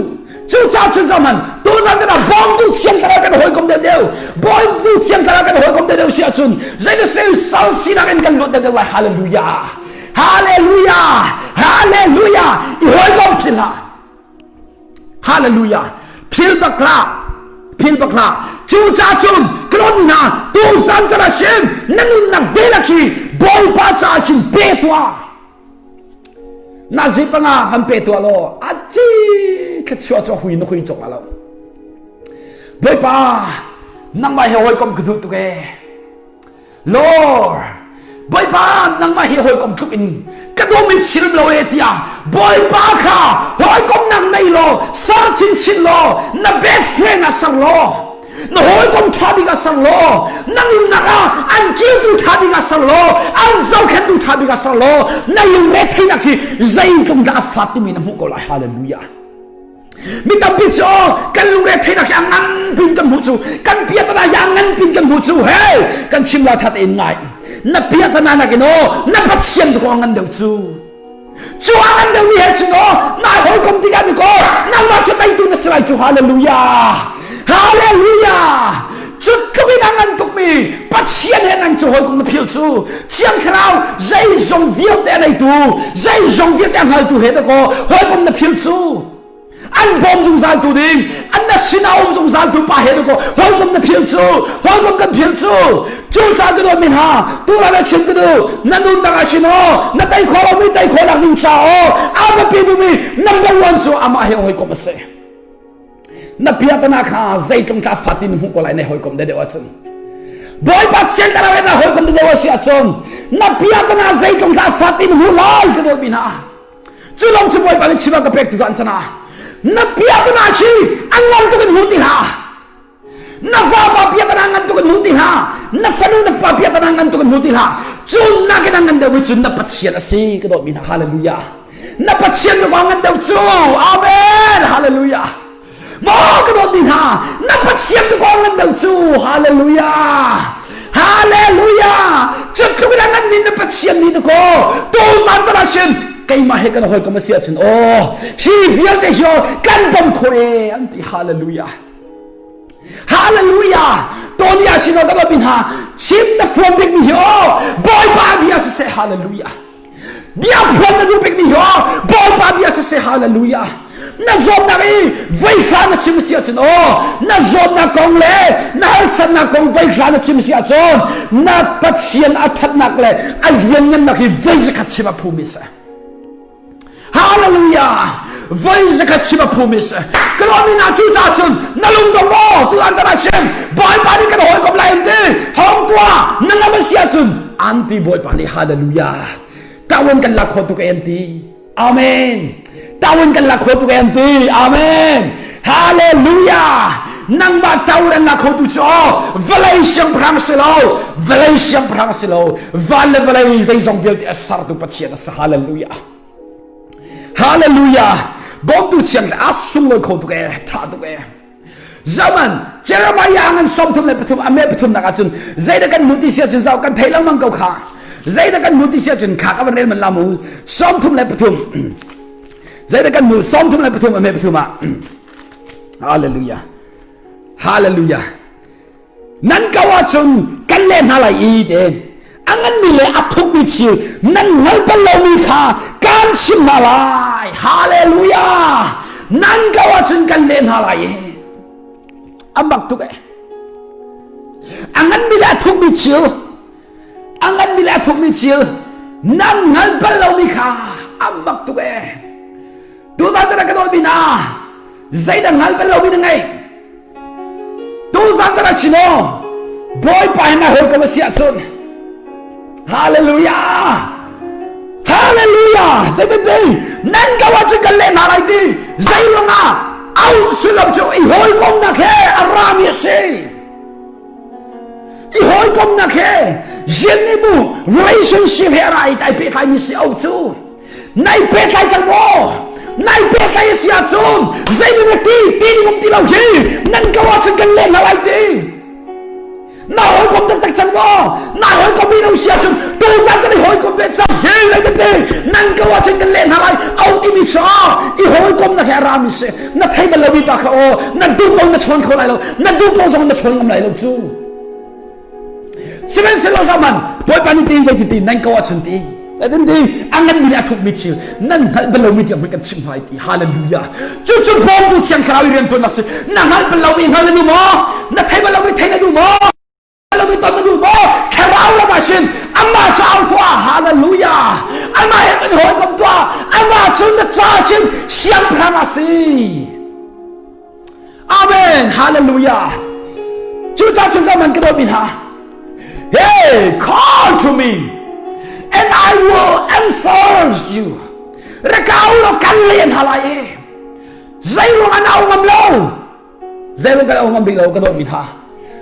cu ca cu zaman tu zan cun bawmtu thiang thlarau kan hawikom deuh deuh bawmtu thiang thlarau kan hawikom deuh deuh si ahcun zeidah sal sinak in kan luat deuh deuh lai hallelujah hallelujah hallelujah i hawikom phil hlah Hallelujah. Phil bak hlah. Phil bak hlah. Cu ca cun klon hna tu zan cara sin na nunnak dihlak hi Bawipa caah cun pe tuah. Na zipanga van pe tuah law a ci thluachuah cu hui na hui cawk la lo. Bawipa nangmah he hawikom ka duh tuk ee. Lord, Bawipa nangmah hi hawikom tluk in ka dawm in chirim lo e tiah Bawipa kha hawikom nak nei law ser chinchin law na best friend ah ser law na hawikom ṭha bik ah ser law na nunnak ah an kiltu ṭha bik ah ser law an zohkhenhtu ṭha bik ah ser law na lungre theihnak hi zeitluk dah a fat timi na hmuh ko lai hallelujah. Mi tampi cu kan lungre theihnak hi a ngan pin kan hmuh cu kan piatana hi a ngan pin kan hmuh cu hey kan chim la tha tein ngai na piatana nakin aw na Pathian tu ko a ngan deuh cu cu a ngan deuh mi he cun aw nai hawikom tikah ni ko nangmah cu teitu na si lai cu hallelujah hallelujah cu tluk in a ngan tukmi Pathian he nang cu hawikom na phil cu Thiang Thlarau zeizong vialte a neitu zeizong vialte a hngaltu he dakaw hawikom na phil cu an bawm zungzal tu ding an na sinah um zungzal tu pa he dakaw hawikom na phil cu hawikom kan phil cu cu caan ka dawt min ha tu la na chim ka duh na nun dang ah sin aw na tei khawh lomi tei khawh nak ding ca aw a biapi bimi number one cu amah he hawikom a si na piatana kha zeitlung tla fatin hmuh ko lai na hawikom deuh ahcun Bawipa sian ta na hawikom deuh a si ahcun na piatana zeitlung tla fatin hmuh lai ka dawt mi hna cu lawng cu Bawipa nih chim ka pek tu zan sana na piatana khi an ngan tuk in hmu ti hlah na vapa piatana ngan tuk in hmu ti hlah na fanu na fa piatana ngan tuk in hmu ti hlah cu nakin a ngan deuh mi cu na Pathian a si ka dawt mi hna hallelujah na Pathian na ngan deuh cu amen hallelujah maw ka dawt mi hna na Pathian na ngan deuh cu hallelujah hallelujah cu tluk in a ngan mi na Pathian ni na ko tu zan zan ah sin keimah he kan hawikom a si ahcun aw hi vialte hi kan bom kho e an ti hallelujah hallelujah tony ah sin ka dawt mi hna chim na fuam bik mi hi aw bawipa bia siseh hallelujah Bia phuan na duh bikmi hi Bawipa bia siseh hallelujah. Na zawtnak i veihra na chim si ahcun aw na zawtnak kong le na harsatnak kong veihra na chim si ahcun na Pathian a thatnak le a lianngannak hi voi zakhat chim a phumi si. Hallelujah! Voi zakhat chim a phumi si. Ka lawm na cu ca cun na lungdong maw tu an cana chim Bawipa nih kan hawikom lai an ti hong tuah na ngam a si ahcun an ti Bawipa nih hallelujah tawin kan lak kho tuk an ti amen tawin kan lak kho tuk an ti amen hallelujah nangmah tawin an lak kho tu cu vawlei siangpahrang si lo vawlei siangpahrang si lo van le vawlei zeizong vialte a sertu Pathian a si hallelujah Hallelujah! Bawmtu thiang a sunglawi kho tuk ee, ṭha tuk ee. Zaman Jeremiah ngan 33 a me pathum nak ahcun zeidah kan hmuh ti si ahcun zau kan thei lengmang ko kha. Zeidah kan hmuh ti si ahcun kha ka van rel man la mu 33 zeidah kan hmuh 33 a me pathum ah Hallelujah Hallelujah Nan ko ahcun kan leh hna lai i tiin a nganmi le a thukmi thil nan hngal bal lomi kha kan chim hna lai. Hallelujah! Nan ko ahcun kan leh hna lai i a mak tuk eh. A nganmi le a thukmi thil a nganmi le a thukmi thil nan hngal bal lomi kha a mak tuk eh. Tuzaan cun a ka dawtmi hna zeidah hngal bal lomi na ngeih Tuzaan kan si maw? Bawipa he na hawikom a si ahcun Hallelujah! Hallelujah! Zeitin nan ko ahcun kan leh hna lai ti zei ruangah au sullam cu i hawikomnak he a rami a si. I hawikomnak he yin i mu relationship he a ra i tai pehtlaimi si au cu. Nai pehtlai cang maw? Nai pehtlai a si ahcun zeitin na ti ti ding um ti lo hi nan ko ahcun kan leh hna lai ti. Na hawikom taktak cang maw? Na hawikom mi lo si ahcun tuzan kan i hawikom ve cang hi zeitin ti nan ko ahcun kan leh hna lai au timi cu i hawikom na he a rami si na thei bal lomi pa kha aw na duh ko na chawn kho lai lo na duh ko zong na chawn ngam lai lo cu Sihmanhsehlaw zaman Bawipa nih ti zei ti nan ko ahcun ti Tin ti a nganmi le a thukmi thil nan hngalh bal lomi tiang kan chimh hna ti hallelujah cu cu bawmtu thiang thlarau i rian tuan a si na hngalh bal lomi hngal na duh maw na thei bal lomi thei na duh maw lomi ton na duh maw thlarau lam ah cun amah cu au tuah hallelujah amah he cun hawikom tuah amah cu na ca cun siangpahrang a si Amen. Hallelujah. Cucaah cu zaman ka dawtmi hna. Hey, call to me and I will answer you. Rakau lo kan len halai e. Zeiruang an au ngam lo. Zeiruang kan au ngam rih lo ka dawtmi hna.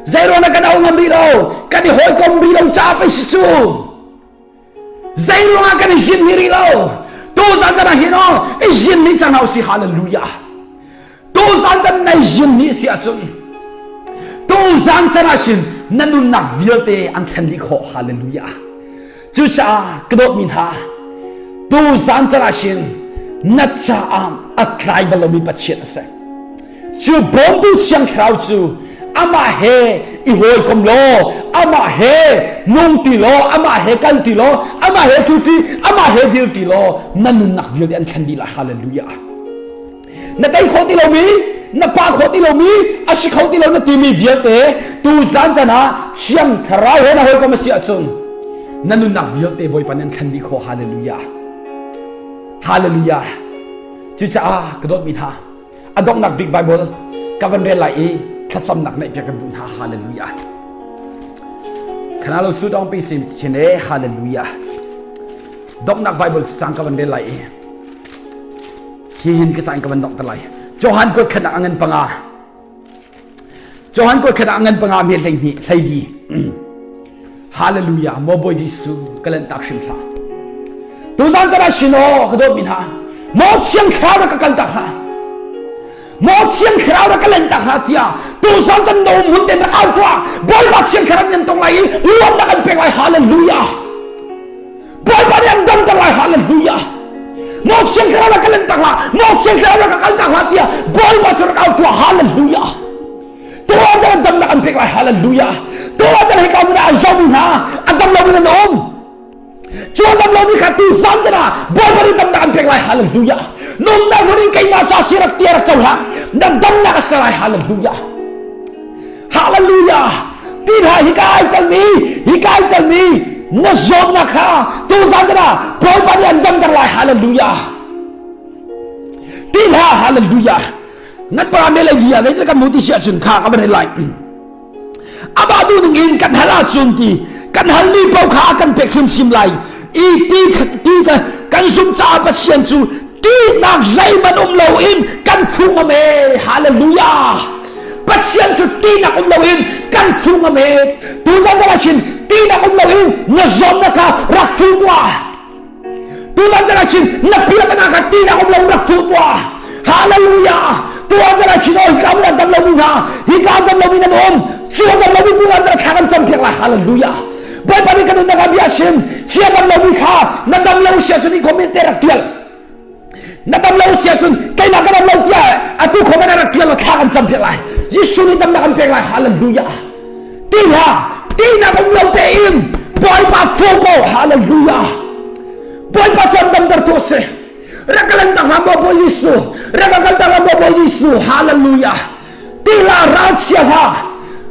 Zeiruang kan au ngam rih lo. Kan i hawikom rih lo ca pei si cu. Zeiruang ah kan i zin ni rih lo. Tu zan ah hin i zin ni cang hna usih. Hallelujah. Tuzan kan nei zin ni si ahcun tuzan can ah sin na nunnak vialte an thlen dih khawh. Hallelujah. Cucaah ka dawtmi hna, tuzan can ah sin na caah a tlai bal lomi Pathian a si. Cu bawmtu Thiang Thlarau cu amah he i hawikom law, amah he nung ti law, amah he kal ti law, amah he ṭu ti, amah he dir ti law, na nunnak vialte an thlen dih lai. Hallelujah. Na tei khawh ti lomi, na pa khawh ti lomi, a si kho ti lo na timi vialte tu zan zan ah Thiang Thlarau he na hawikom a si ahcun na nunnak vialte Bawipa nih an thlen dih khawh. Hallelujah. Hallelujah. Cucaah ka dawtmi hna, a donghnak bik Bible ka van rel lai i thlacamnak neih piak kan duh hna. Hallelujah. Khana lo su dong pi sim chine hallelujah. Donghnak Bible cang ka van rel lai i hi hin ka cang ka van dongh te lai. Johan kuat khat ah ngan panga. Johan kuat khat ah ngan panga me 12 hleili. Hallelujah maw Bawi Jesuh ka lanhtak hrim hlah. Tuzan caan ah shin aw ka dawt mi hna maw Thiang Thlarau rak ka kaltak hlah. Maw Thiang Thlarau rak ka lanhtak hlah tiah tuzan kan no mun ten rak au tuah Bawipa Thiang Thlarau nan tong lai i luatnak an pek lai Hallelujah. Bawipa nih an damter lai Hallelujah. Maw Thiang Thlarau rak ka lanhtak hlah maw Thiang Thlarau rak ka kaltak hlah tiah Bawipa cu rak au tuah Hallelujah. Tuah tan damnak an pek lai hallelujah. Tuah tan hika mun ah zomi hna a dam lomi nan um. Cu dam lomi kha tu zan te na Bawipa nih damnak an pek lai hallelujah. Nunnak hmun in keimah ca si rak tia rak cohlang. Na damnak a si lai hallelujah. Hallelujah. Ti hna hika ai telmi hika ai telmi na zawtnak kha tu zan te na Bawipa nih an damter lai hallelujah. Ti hna hallelujah. Ngat pa me le lia zei kan mu ti sia cun kha ka van lai amah du ning in kan hal ahcun ti kan hal mi paoh kha kan pek hrimhrim lai i ti ti kan zum caah Pathian cu tihnak zeihmanh um loin kan fung am e hallelujah Pathian cu tihnak um loin kan fung am e tu zan zan chin tihnak um loin na zawtnak kha rak fung tuah Tutan chan chin na piak na ka ti na um lo rak fu tuah. Hallelujah. Tuan chan chin oi kam na dam lo mi hna hi ka dam lo mi nan um. Cu dam lo mi tuan chan thla kan cam piak lai. Hallelujah. Bawipa nih kan nunnak ah bia sim. Chia dam lo mi kha na dam lo sia cun i comment te rak tial. Na dam lo sia cun keimah ka dam lo tiah atu comment rak tial thla kan cam piak lai. Jesuh nih damnak an pek lai. Hallelujah. Ti hlah tinak um lo tein Bawipa fu ko hallelujah Bawipa cu an damter tu a si rak ka lantak hlah maw Bawi Jesuh rak ka kaltak hlah maw Bawi Jesuh hallelujah ti hlah ralchia hlah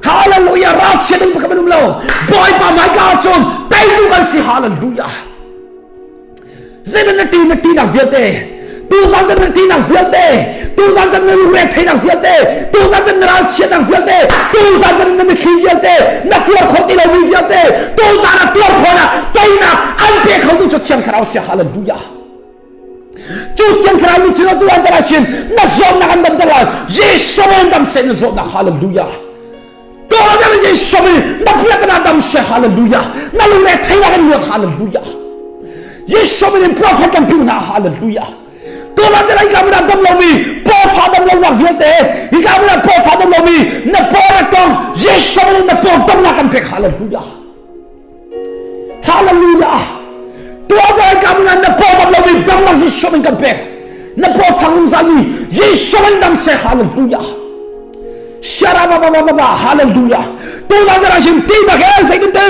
hallelujah ralchia ding pakhat um lo Bawipa hmaika cun teitu kan si hallelujah Zeidah na ṭih na ṭihnak vialte tuzan zan na ṭihnak vialte tuzan zan na lungre theihnak vialte tuzan zan na ralchiatnak vialte tuzan zan na mitthli vialte na tuar khawh ti lomi vialte tuzan ah tuar khawhnak teinak an pe khotu cu Thiang Thlarau sia hallelujah cu Thiang Thlarau nih cun atu an zan chin na zawtnak an damter lai Jesuh in dam seh na zawtnak hallelujah Tuah Jesuh nih na biak na dam seh hallelujah na lungre theinak in luat hallelujah Jesuh min in prophet kan piu hna hallelujah Tuah te lai ka mun dam lomi pawfa dam lonak vialte hi ka mun pawfa dam lomi na paw rak tong Jesuh min in na paw damnak kan pek hallelujah Hallelujah Tuah te lai ka mun na paw dam lomi damnak Jesuh min kan pek na paw fang zungzal mi Jesuh min dam seh hallelujah Sharababababa hallelujah tu zan zan ah ti bak he zeitin ti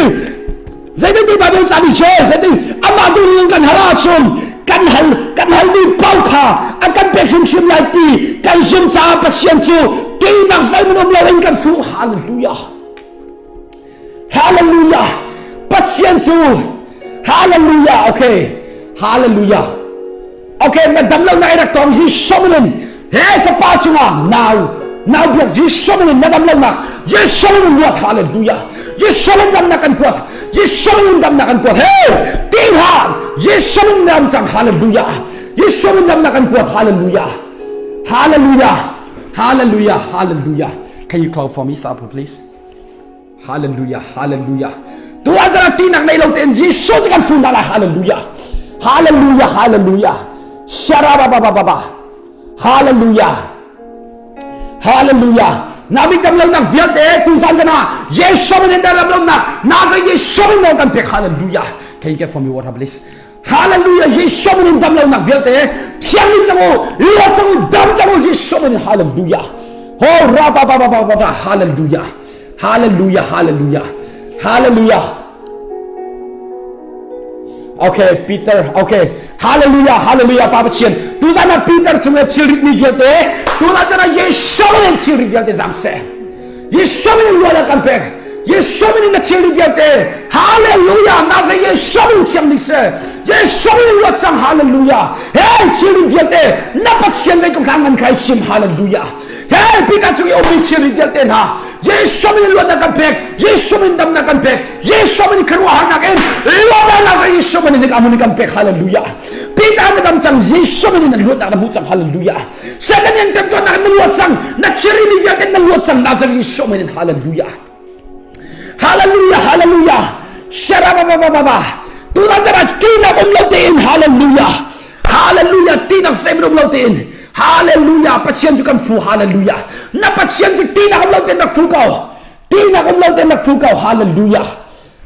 zeitin ti Bible ca nih che zeitin amah tu ning kan hal ahcun kan hal kan hal mi pau kha a kan pek hrimhrim lai ti kan zum caah Pathian cu tinak zeihmanh um loin kan fuh hallelujah hallelujah Pathian cu hallelujah okay hallelujah Okay, na dam lo na i rak tong Jesuh min in he fapa cungah nau nau biak Jesuh min in na dam lo nak Jesuh min in luat hallelujah Jesuh min damnak kan kuat Jesuh min damnak kan kuat hey ti hlah Jesuh min dam cang hallelujah Jesuh min damnak kan kuat hallelujah hallelujah hallelujah hallelujah Can you call for me Sapu please Hallelujah, hallelujah. Tu an kana tinak nei lo tein Jesuh cu kan fun dah lai. Hallelujah. Hallelujah, hallelujah. Sharababababa. Hallelujah. Hallelujah. Na mi dam lonak vialte tu zan ah Jesuh min in dam lonak na ka Jesuh min nawl kan pek. Hallelujah. Can you get for me water please? Hallelujah. Jesuh min in dam lonak vialte thiang mi cang u, luat cang u, dam cang u Jesuh min in hallelujah. Ho ra ba ba ba ba ba ba hallelujah. Hallelujah. Hallelujah. Hallelujah. Okay, Peter. Okay. Hallelujah, hallelujah, Pa Pathian. Tuzan ah Peter cung i thilrit mi vialte, tuzan chan ah Jesuh in thilrit vialte zang seh. Jesuh in luan kan pek. Jesuh in na thilrit vialte. Hallelujah, na ze Jesuh in thiang ni seh. Jesuh in luat cang hallelujah. Hey, thilrit vialte, na Pathian zei tluk hlang ngan khai sim hallelujah. Hey, Peter cung i ummi thilrit vialte hna, Jesuh min luatnak kan pek Jesuh min damnak kan pek Jesuh min khuaruahharnak in luatnak Jesuh min in amun kan pek hallelujah Peter na dam cang Jesuh min in luatnak na hmu cang hallelujah Satan in temtuannak na luat cang na chiri mi vialte na luat cang Nazareth Jesuh min in hallelujah hallelujah hallelujah sharababababa tutan cana tinak um lo tein hallelujah Hallelujah tinak zeihmanh um lo tein Hallelujah Pathian cu kan fu Hallelujah na Pathian cu tinak um lo tein rak fu ko tinak um lo tein rak fu ko Hallelujah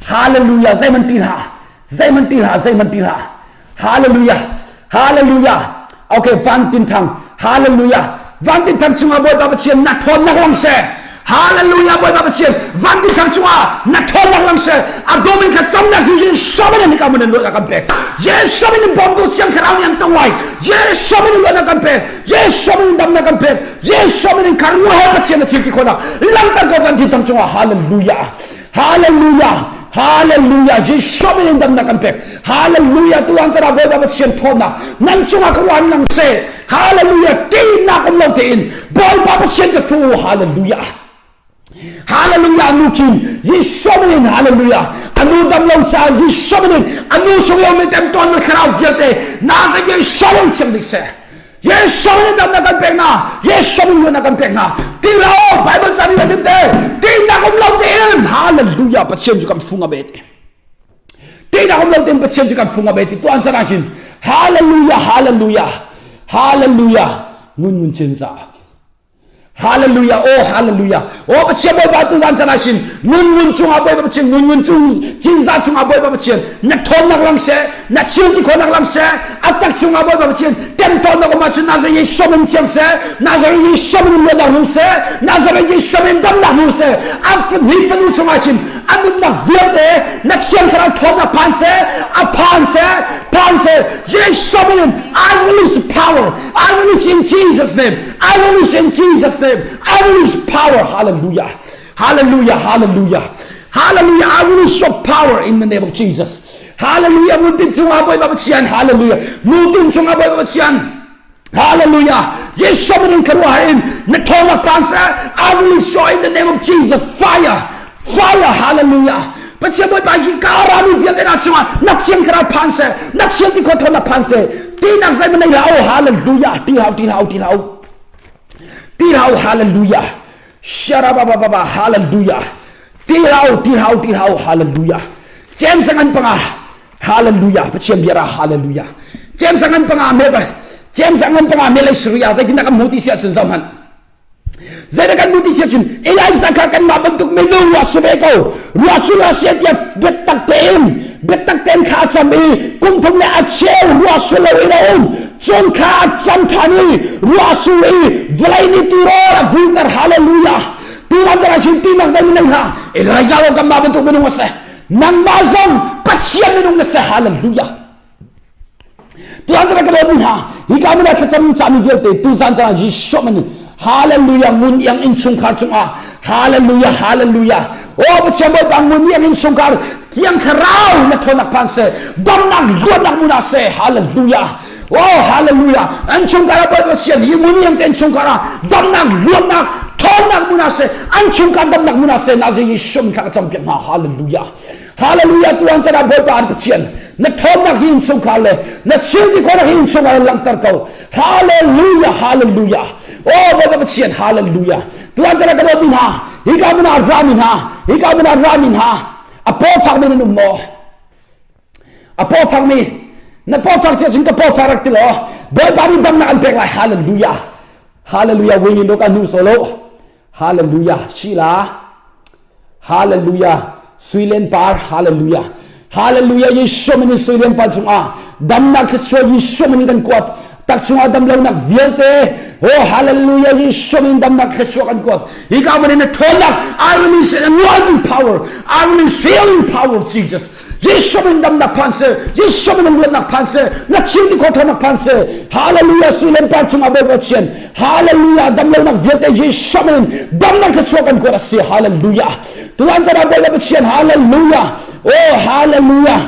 Hallelujah zeihmanh ti hlah zeihmanh ti hlah zeihmanh ti hlah Hallelujah Hallelujah Okay Van Tin Thang Hallelujah Van Tin Thang chungah Bawipa Pathian na thawnnak lang seh Hallelujah Bawipa Pathian van ti thang cungah na ṭhawnnak lang seh a dawm in thlacamnak cu Jesuh min in ka mun in luatnak kan pek Jesuh min in bawmtu Thiang Thlarau nih an tong lai Jesuh min in luatnak kan pek Jesuh min in damnak kan pek Jesuh min in kharuah Pathian na thil ti khawhnak langter ko van ti thang cungah Hallelujah Hallelujah Hallelujah Jesuh min in damnak kan pek Hallelujah tuan cara Bawipa Pathian ṭhawnnak nan cungah ka ruah lang seh Hallelujah ṭihnak um lo tein Bawipa Pathian cu fu Hallelujah Hallelujah nu kin Jesuh min Hallelujah anu dam lo ca Jesuh min anu sung lo mi tem ton na thlarau vialte na ka Jesuh min chim ding seh Jesuh min dam na kan pek na Jesuh min na kan pek na ti lo Bible ca ni na te ṭihnak um lo tein Hallelujah Pathian cu kan fung a bet Teinak um lo tein Pathian cu kan fung a bei ti tuan chan ah hin Hallelujah Hallelujah Hallelujah ngun ngun chin za Hallelujah oh Hallelujah oh Pathian Bawipa tu zan chan ah hin ngun ngun chungah Bawipa Pathian ngun ngun chung chin za chungah Bawipa Pathian na thawnnak lang seh na thil ti khawhnak lang seh a tak chungah Bawipa Pathian temtawnnak um ahcun Nazareth Jesuh min thiang seh Nazareth Jesuh min luatnak hmu seh Nazareth Jesuh min damnak hmu seh an hi fanu chungah hin a nunnak vialte na thiang thlarau ṭhawnnak phan seh a phan seh phan seh Jesuh min I release power I release in Jesus name I release in Jesus name I release power hallelujah hallelujah hallelujah hallelujah I release your power in the name of Jesus hallelujah ngun cungah Bawipa Pathian hallelujah nu cungah Bawipa Pathian Hallelujah. Jesuh min in ka ruah in na thawng kaan seh. I will show in the name of Jesus fire. Fire. Hallelujah. Pathian Bawipa hi ka rami vialte na chungah na thiang thlarau phan seh. Na thiang ti kho na phan seh. Tinak zei nei la oh hallelujah. Ti hau ti hau ti hau. Ti hau hallelujah. Sharabababa hallelujah. Ti hau ti hau ti hau hallelujah. James ngan panga Hallelujah Pathian bia ra hallelujah James ngan panga me ba James ngan panga me le Syria zeitin kan mu ti sia cun zoh hmanh zeidah kan mu ti sia cun Elijah kha kan mah bantuk minung ruah su ve ko ruah su la sia tia biatak tein biatak tein kha a cam i kum thum le a cheu ruah su lo in a um cun kha a cam than i ruah su i vawlei ni tirawl a vulter hallelujah tu ram zara chin ti nak zei nei hlah Elijah lo kan mah bantuk minung a si Nangmah zong Pathian minung na si hallelujah. Tuan ka ka dawt hna hi ka mun thlacam cami vialte tuzan caan Jesuh man hallelujah ngun iang in chungkhar cungah hallelujah hallelujah oh Pathian Bawipa ngun iang in chungkhar thiang thlarau na thonak phan se damnak luatnak mun ah se hallelujah oh hallelujah an chungkhar ah Bawipa Pathian hi ngun iang ten chungkhar ah damnak luatnak ṭhawnnak mun ah seh an chungkhar damnak mun ah seh na Jesuh min thla ka campiak hna hallelujah hallelujah tuan chan ah Bawipa an Pathian na ṭhawnnak hi in chungkhar le na thilti khawhnak hi in chungkhar langhter ko hallelujah hallelujah oh Bawipa Pathian hallelujah tuan chan ah ka dawtmi hna hika mun ah rami hna hika mun ah rami hna a paw fakmi nan um maw a paw fakmi na paw fak cia cun ka paw fak rak ti law Bawipa nih damnak an pek lai hallelujah. Hallelujah wingin do ka nu solo. Hallelujah Sheila. Hallelujah Suilen par Hallelujah. Hallelujah Jesuh min in Suilen par cungah damnak thluachuah Jesuh min in kan kuat. Tak chungah damlonak vialte Oh hallelujah Jesuh min damnak thluachuah kan kuat. Hi ka man in a ṭhawnnak I release an anointing power. I release healing power of Jesus. Jesuh min damnak phan seh Jesuh min luatnak phan seh na chim ti kho ṭhawnnak phan seh Hallelujah sui le par chungah Bawipa Pathian Hallelujah damlonak vialte Jesuh min damnak thluachuah kan kuat a si Hallelujah tuan caan ah Bawipa Pathian Hallelujah oh Hallelujah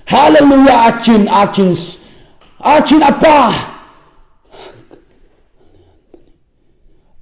Hallelujah achin achin achin apa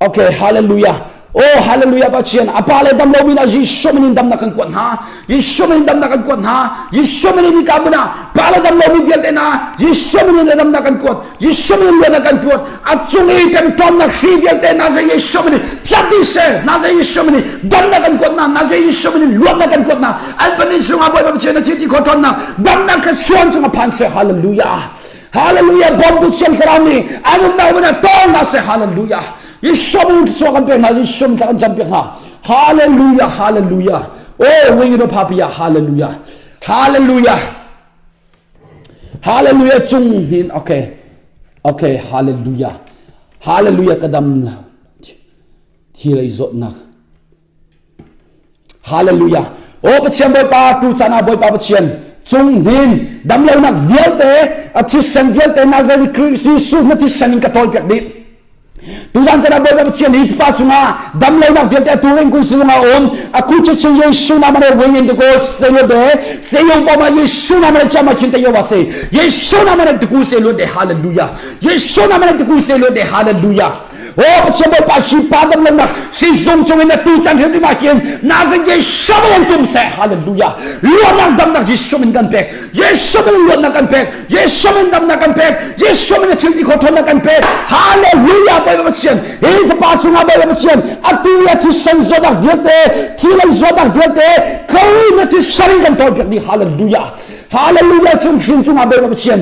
Okay, hallelujah. Oh, hallelujah Pathian. Apa le dam lomi na Jesuh min in damnak kan kuat hna. Jesuh min in damnak kan kuat hna. Jesuh min in ka muna. Pa le dam lomi vialte na Jesuh min in damnak kan kuat. Jesuh min in luatnak kan kuat. A cung i temtawnnak hri vialte na zei Jesuh min in cat dih seh. Na zei Jesuh min in damnak kan kuat hna. Na zei Jesuh min in luatnak kan kuat hna. An panin sungah Bawipa Pathian na thi ti kho ṭhawnnak damnak kha chuan cungah phan seh. Hallelujah. Hallelujah bawmtu Thiang Thlarau nih an umnak hmun ah tawl hna seh Hallelujah Jesuh min thluachuah kan pek hna Jesuh min thla kan campiak hna Hallelujah Hallelujah Oh wing in pha Hallelujah Hallelujah Hallelujah cung hin okay okay Hallelujah Hallelujah ka dam thi lei zawtnak Hallelujah. Aw Pathian Bawipa tu caan ah Bawipa Pathian cung hnin damlonak vialte a thisen vialte Nazareth Christ Jesuh na thisen in ka ṭawlpiak dih. Tuzan caan ah Bawipa Pathian hi pa chungah damlonak vialte a tu ring kun sung ah um a ku che chin Jesuh na man wing in go se lo de se yo pa ma Jesuh na man chama chin te yo wa se Jesuh na man ku se lo de hallelujah Jesuh na man ku se lo de hallelujah Oh Pathian Bawipa hi pa dam lonak sizung cung in atu caan hrim ah hin nazing Jesuh min tum seh hallelujah luatnak damnak Jesuh min kan pek Jesuh min luatnak kan pek Jesuh min damnak kan pek Jesuh min a chim ti kho ṭhawnnak kan pek hallelujah Bawipa Pathian hi fapa chungah Bawipa Pathian atu ya thisen zawtnak vialte thi lei zawtnak vialte Khrih na thisen in kan tawl piak dih hallelujah hallelujah cung hrin cungah Bawipa Pathian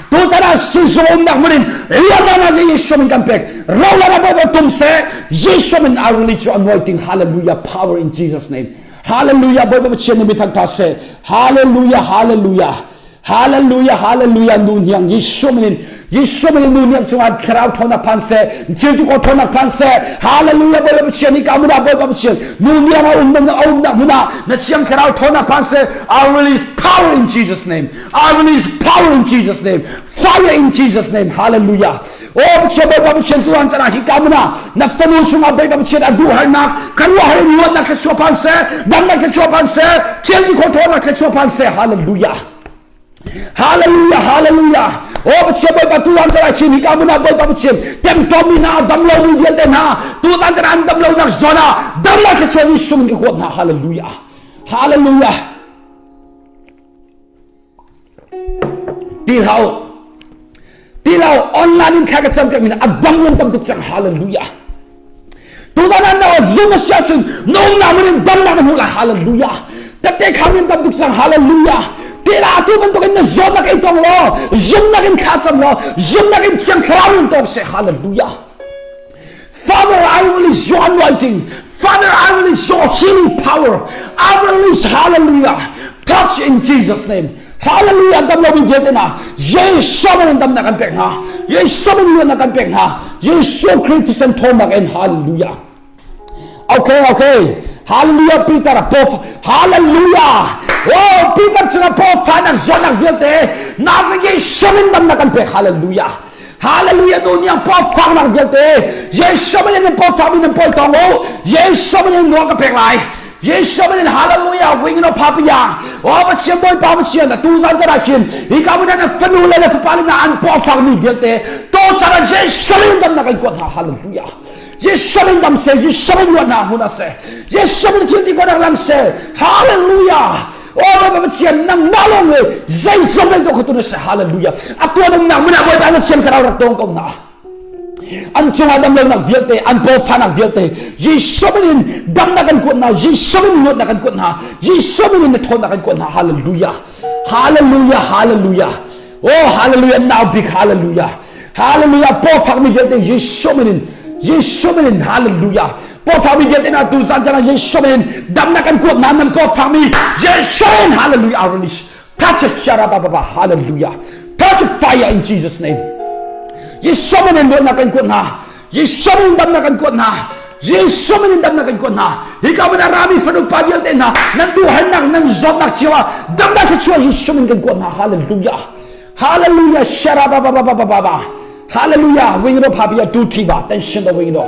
Tuchan ah sizung umnak hmun in liannak na Jesuh min kan pek. Rolan a bawi tum seh. Jesuh min I release your anointing. Hallelujah. Power in Jesus name. Hallelujah. Bawipa Pathian nih mi thangtha seh. Hallelujah. Hallelujah. Hallelujah. Hallelujah. Nu hniang Jesuh min in Jesuh min in nu hniang cungah thlarau ṭhawnnak phan seh. Thil tu ko ṭhawnnak phan seh. Hallelujah. Bawipa Pathian nih ka mun ah Bawipa Pathian nu hniang a um a umnak hmun ah na thiang thlarau ṭhawnnak phan seh. I release power in Jesus name. I release power in Jesus name fire in Jesus name hallelujah oh Pathian Bawipa Pathian tu an cana hi kamuna na fanu chungah Bawipa Pathian a duh harnak kan ruah har in luatnak thluachuah phan seh damnak thluachuah phan seh thil ti kho thawnnak thluachuah phan seh hallelujah hallelujah hallelujah oh Pathian Bawipa tu an cana hi kamuna Bawipa Pathian temtomi hna damlomi vialte hna tu an cana an damlonak zawn ah damnak thluachuah Jesuh min ka kuat hna hallelujah hallelujah Ti hlah u. Ti hlah u. Online in thla ka cam piak mi a dam nan tam tuk cang. Hallelujah. Tutan ah na zum a si ahcun na umnak mun in damnak na hmuh lai. Hallelujah. Tette kham in tam tuk cang. Hallelujah. Ti lah tu bantuk in na zawtnak in tong law, zumnak in thla cam law, zumnak in thiang thlarau in tong seh. Hallelujah. Father, I release your anointing. Father, I release your healing power. I release, hallelujah, touch in Jesus' name. Hallelujah, dam lo mi vialte na Jesuh min damnak kan pek hna. Jesuh min luatnak kan pek hna. Jesuh Christ thisen ṭhawnnak in hallelujah. Okay, okay. Hallelujah, Peter, pof. Hallelujah. Oh, Peter cungah pof fanak zawtnak vialte na Jesuh min damnak kan pek. Hallelujah. Hallelujah nu niang paw fangnak vialte Jesuh min in paw fang min pawi tong u Jesuh min in nuang ka pek lai Jesuh min in hallelujah wing no papia o Pathian bawi pa Pathian tu zan ta chin hi ka mun na fanu le na fapa le na an paw fang mi vialte to chara Jesuh min dam na kan kuat hna hallelujah Jesuh min dam se Jesuh min luat na hun ase Jesuh min thil ti ko dak lam se hallelujah O Bawipa Pathian nangmah lawng le zeizong vialte kha tu na si hallelujah a tuan umnak hmun ah Bawipa na thiang thlarau rak tawng ko hna an cungah damlonak vialte an pawfanak vialte Jesuh min in damnak kan kuat hna Jesuh min luatnak kan kuat hna Jesuh min in na ṭhawnnak kan kuat hna hallelujah hallelujah hallelujah oh hallelujah now big hallelujah. Hallelujah. Pawfakmi vialte Jesuh min in Jesuh min in hallelujah. Pawfakmi vialte na tu zan zan Jesuh min in damnak kan kuat na nan pawfakmi Jesuh min hallelujah. I release touch sharababa hallelujah. Touch fire in Jesus name. Jesuh min in luatnak kan kuat hna. Jesuh min in damnak kan kuat hna. Jesuh min in damnak kan kuat hna. Hika min a rami fanu pa vialte hna nan duhhannak nan zawtnak cio ah damnak thluachuah Jesuh min kan kuat hna. Hallelujah. Hallelujah. Sharabababababa. Hallelujah. Wing ro pha tu thi ba tension do wing ro.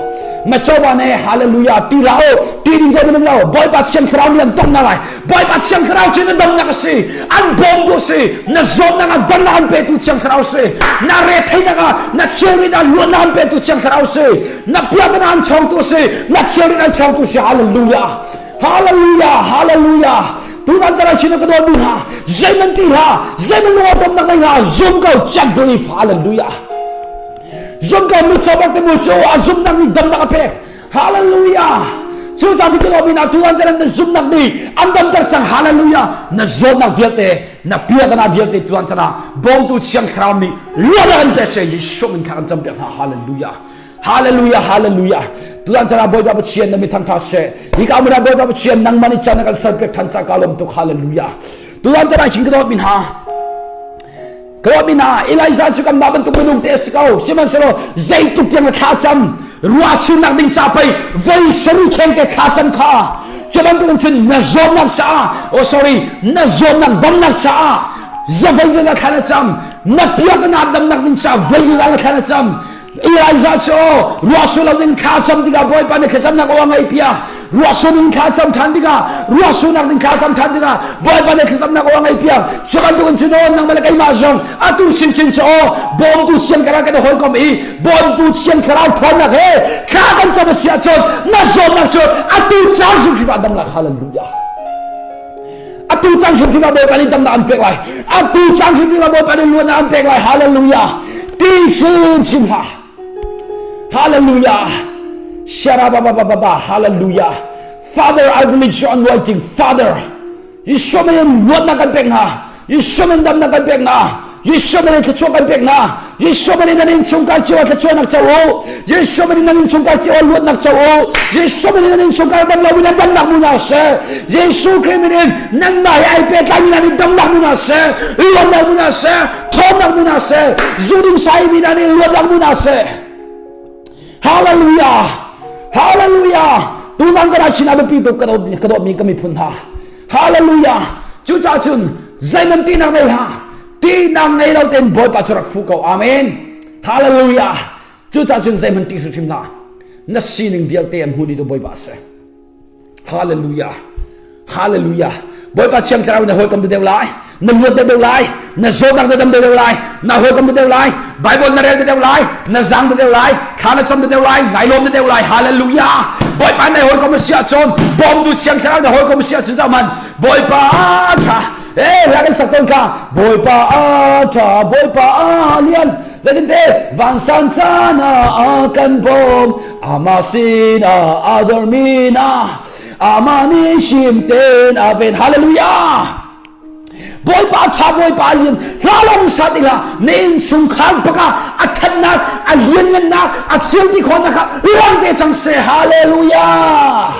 Ma cho ba ne hallelujah ti la o ti ding zai lo Bawipa Thiang Thlarau nih an tong na lai. Bawipa Thiang Thlarau cu na damnak a si. An bawm tu si. Na zawtnak ah damnak an petu Thiang Thlarau si. Na retheinak ah na thilrit ah luatnak an petu Thiang Thlarau si. Na piaknak an chawngtu si. Na thilrit an chawngtu si. Hallelujah. Hallelujah. Hallelujah. Tutan cana chin ka dawt mi hna zeiman ti hlah zeiman lung awtom nak nei hlah zum ko just believe hallelujah zum ko mi chobak te mu cu a zum nak nih damnak a pek hallelujah cu ca si ka dawt mi hna tutan cana na zumnak nih an damter cang hallelujah na zawtnak vialte na piakana vialte tuan cana bawmtu thiang thlarau nih luatnak an pe se Jesuh min thla kan campiak hna hallelujah Hallelujah, hallelujah. Tuan cana Bawipa Pathian na mi thangtha she. Hi ka mura Bawipa Pathian nangmah nih chan kan serpiak than ca ka lom tuk hallelujah. Tuan cana chin ka dawt min ha. Ka dawt min ha Elijah cu kanmah bantuk minung te si ko. Sihmanhsehlaw zeitluk tiang na thla cam ruah surnak ding ca pei voi sarih kheng te thla cam kha cu bantuk in cun na zawtnak caah oh sorry na zawtnak damnak caah zavoi zazah thla na cam na piak na damnak ding caah voi zazah na thla na cam Elijah cu ruahsur lo ding thla cam tikah Bawipa nih thlacamnak aw a ngaihpiak. Ruahsur ding thla cam ṭhan tikah ruahsurnak ding thla cam ṭhan tikah Bawipa nih thlacamnak aw a ngaihpiak. Cu bantuk in cun aw nangmah le keimah zong atu chinchin cu aw bawmtu Thiang Thlarau kan i hawikom i bawmtu Thiang Thlarau ṭhawnnak he thla kan cam a si ahcun na zawtnak cu atu caan hrimhrim ah damnak hallelujah. Atu cang hrimhrim ah Bawipa nih damnak an pek lai. Atu cang hrimhrim ah Bawipa nih luatnak an pek lai. Hallelujah. Ti hrimhrim hlah. Hallelujah. Sharababababa. Hallelujah. Father, I release your anointing. Father, Yeshua min luatnak kan pek hna. Yeshua min damnak kan pek hna. Jesuh min in thluachuah kan pek hna. Jesuh min in nan innchungkhar cio ah thluachuahnak co u. Jesuh min in nan innchungkhar cio ah luatnak co u. Jesuh min in nan innchungkhar dam lo in nan damnak mu hna seh. Jesuh Khrih min in nanmah he ai pehtlai mi hna nih damnak mu hna seh. Luatnak mu hna seh. Ṭhawnnak mu hna seh. Zuding sai mi hna nih luatnak mu hna seh. Hallelujah! Hallelujah! Tuzan kan chin a biapi tuk ka dawtmi ka miphun hna. Hallelujah! Cucaah cun zeihmanh tihnak nei hlah. Tihnak ngei lo tein Bawipa cu rak fuh ko. Amen. Hallelujah! Cucaah cun zeihmanh tih hrimhrim hlah. Na sining vialte an hmu dih tu Bawipa a si. Hallelujah! Hallelujah! Bawipa Thiang Thlarau na hawikom deuh lai, na luat deuh lai, na zawtnak na dam deuh lai, na hawikom deuh lai, Bible na rel deuh lai, na zang deuh lai, thla na cam deuh lai, nai lawm deuh lai. Hallelujah! Bawipa na hawikom a si ahcun, bawmtu Thiang Thlarau na hawikom a si ahcun zoh hmanh, Bawipa a ṭha. Eh, hla kan sak tawn kha, Bawipa a ṭha, Bawipa a lian. Zeitinte vansan caan ah a kan bawm, amah sinah a dormi na amah nih him tein a ven hallelujah Bawipa tha Bawipa lian hla lawng sa ti hlah na innchungkhar bak ah a thatnak a lianngannak a thilti khawhnak kha lang ve cang seh hallelujah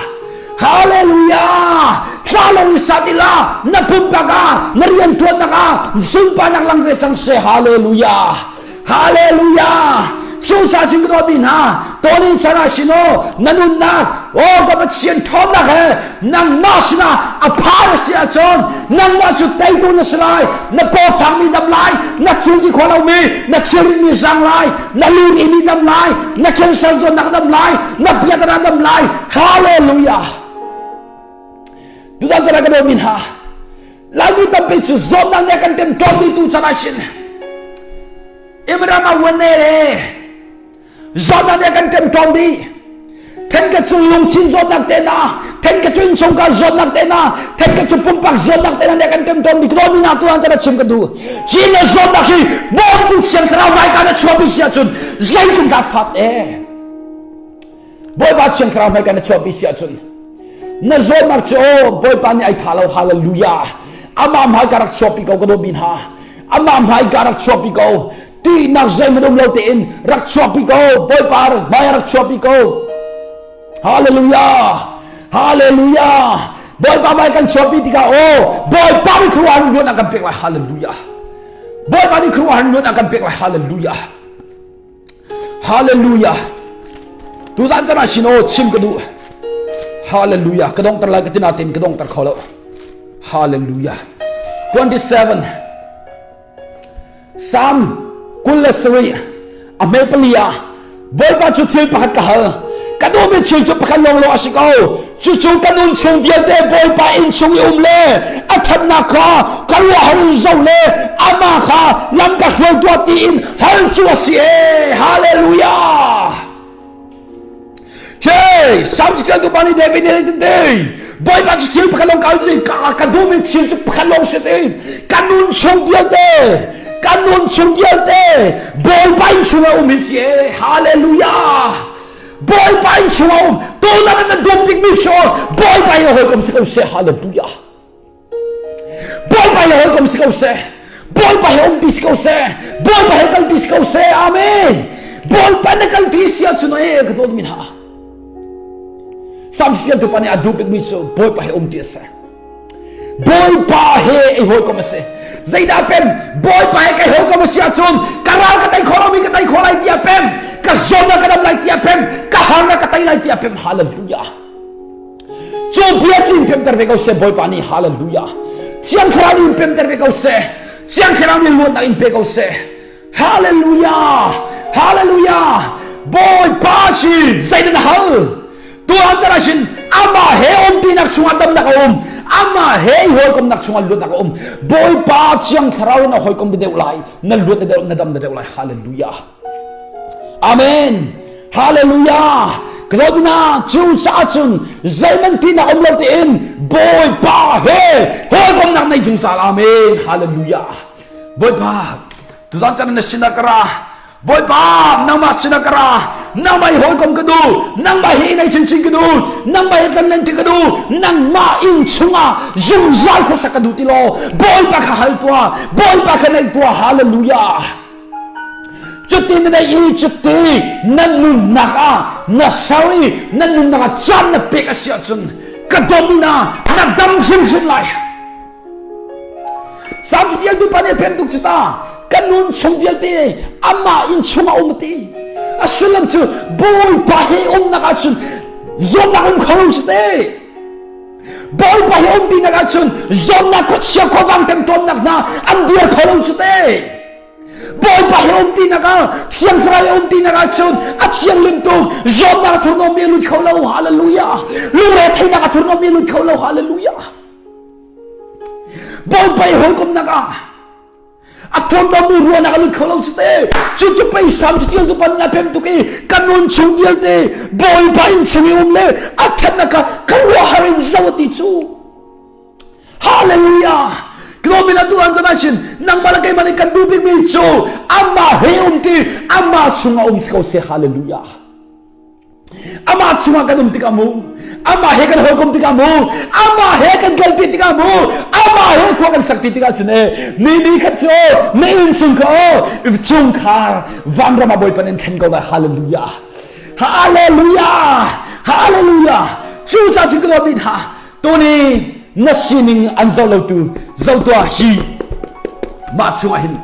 hallelujah hla lawng sa ti hlah na pumpak ah na riantuannak ah sunparnak lang ve cang seh hallelujah Hallelujah! Cucaah cun ka dawtmi hna, tawlin chan ah sin aw, na nunnak, aw ka Pathian ṭhawnnak he nangmah sinah a phar a si ahcun nangmah cu teitu na si lai, na paw fangmi dam lai, na thil ti kho lomi, na thilritmi zang lai, na lurimi dam lai, na cancer zawtnak dam lai, na biaknak dam lai. Hallelujah! Tutan chan ah ka dawtmi hna, Laimi tampi cu zawtnak nih a kan ṭemṭawnmi tu chan ah sin Imram a uan e zawtnak nih a kan ṭemṭawn dih then ka cu lungthin zawtnak te na then ka cu innchungkhar zawtnak te na then ka cu pumpak zawtnak te na nih a kan ṭemṭawn dih ka na tu an kana chim ka duh hi na zawtnak hi bawmtu thiang thlarau hmaika na chuahpi si ahcun zeitluk dah fat e Bawipa Thiang Thlarau hmai kan na chuahpi si ahcun na zawtnak cu aw Bawipa nih ai tha lo hallelujah amah hmai ka rak chuahpi ko ka dawtmi hna amah hmai ka rak chuahpi ko Tihnak zeihmanh um lo tein rak chuahpi ko. Bawipa hmai rak chuahpi ko. Hallelujah! Hallelujah! Bawipa hmai kan chuahpi tikah aw Bawipa nih khuaruahhar luatnak kan pek lai. Hallelujah! Bawipa nih khuaruahhar luatnak kan pek lai. Hallelujah! Hallelujah! Tuzan chan ah sin aw chim ka duh. Hallelujah! Ka dongter lai ka tina tein ka dongter kho lo. Hallelujah! 27 Psalm 27 a hme pali ah Bawipa cu thil pakhat ka hal ka duhmi thil cu pakhat lawnglawng a si ko cucu ka nun chung vialte Bawipa inn chung i um le a ṭhatnak kha ka ruahhar in zoh le amah kha lam ka hruai tuah tiin hal cu a si e hallelujah Hey, Psalm tu pa nih David nih tin ti Bawipa cu thil pakhat lawng kal ci ka ka duhmi thil cu pakhat lawng si ti ka nun chung vialte ka nun chung vialte Bawipa inn chung ah um hi si e hallelujah Bawipa inn chung ah um tutan na duh bikmi cu Bawipa in hawikom si ko seh hallelujah Bawipa he hawikom si ko seh. Bawipa he umpi si ko seh. Bawipa he kalpi si ko seh. Amen. Bawipa na kalpi si ahcun ee ka dawt mi hna. Sam sian tu pa nih a duh bikmi cu Bawipa he umti a si. Bawipa he i hawikom a si. Zeidah pem Bawipa he kai hawikom a si ahcun ka ral ka tei kho lomi ka tei kho lai tiah pem ka zawtnak ka dam lai tiah pem ka harnak ka tei lai tiah pem hallelujah Cu bia cu in pemter ve ko seh Bawipa nih hallelujah. Thiang Thlarau nih in pemter ve ko seh. Thiang Thlarau nih luatnak in pe ko seh. Hallelujah. Hallelujah. Bawipa si zeidah na hal? Tuah caan ah sin amah he umpinak chungah damnak a um. Amah he i hawikomnak chungah luatnak a um. Bawipa Thiang Thlarau na hawikom deuh lai. Na luat na deuh na dam na deuh lai. Hallelujah. Amen. Hallelujah. Ka cu caah cun zeihmanh tinak um lo tein Bawipa he hawikomnak nei zungzal. Amen. Hallelujah. Bawipa, tuzan chan na sinah ka ra. Bawipa, nangmah sinah ka ra. Nangmah hi hawikom ka duh. Nangmah hi nei chinchin ka duh. Nangmah hi tlanlen ti ka duh. Nangmah inn chungah zungzal khuasak ka duh ti law Bawipa kha hal tuah. Bawipa kha nei tuah. Hallelujah. Cuti na neih i cuti na nunnak ah na ser i na nunnak ah caan na pek a si ahcun ka dawt na na dam hrimhrim lai. Salm vialte pa nih a pem tuk cu ta ka nun chung vialte amah inn chungah um ti. A sullam cu Bawipa he umnak ahcun zawtnak um kho lo si te. Bawipa he um tinak ahcun zawtnak khuachia khuavang temtawnnak hna an dir kho lo cu te. Bawipa he um tinak ah Thiang Thlarau he um tinak ah cun a thianghlim tuk zawtnak a thurhnawmmi a lut kho lo hallelujah lungre theihnak a thurhnawmmi a lut kho lo hallelujah Bawipa he hawikomnak ah a thurhnawmmi ruahnak a lut kho lo cu te cu cu pei sam cu tial tu pan na pem tuk i ka nun chung vialte Bawipa inn chung i um le a ṭhatnak kha ka ruahhar in zo ti cu Hallelujah! Glomin atu an zana sin nangmah le keimah nih kan duh bikmi cu amah he um ti amah chungah um si ko seh hallelujah amah chungah kan um tikah mu amah he kan hawikom tikah mu amah he kan kalpi tikah mu amah he khua kan sak ti tikah cun e ni ni khat cu na inn chung kha o chungkhar vanram ah Bawipa in thlen ko lai hallelujah hallelujah hallelujah cu ca cu ka lawm hna Tuni na sining an zoh lotu zoh tuah hi mah chungah hin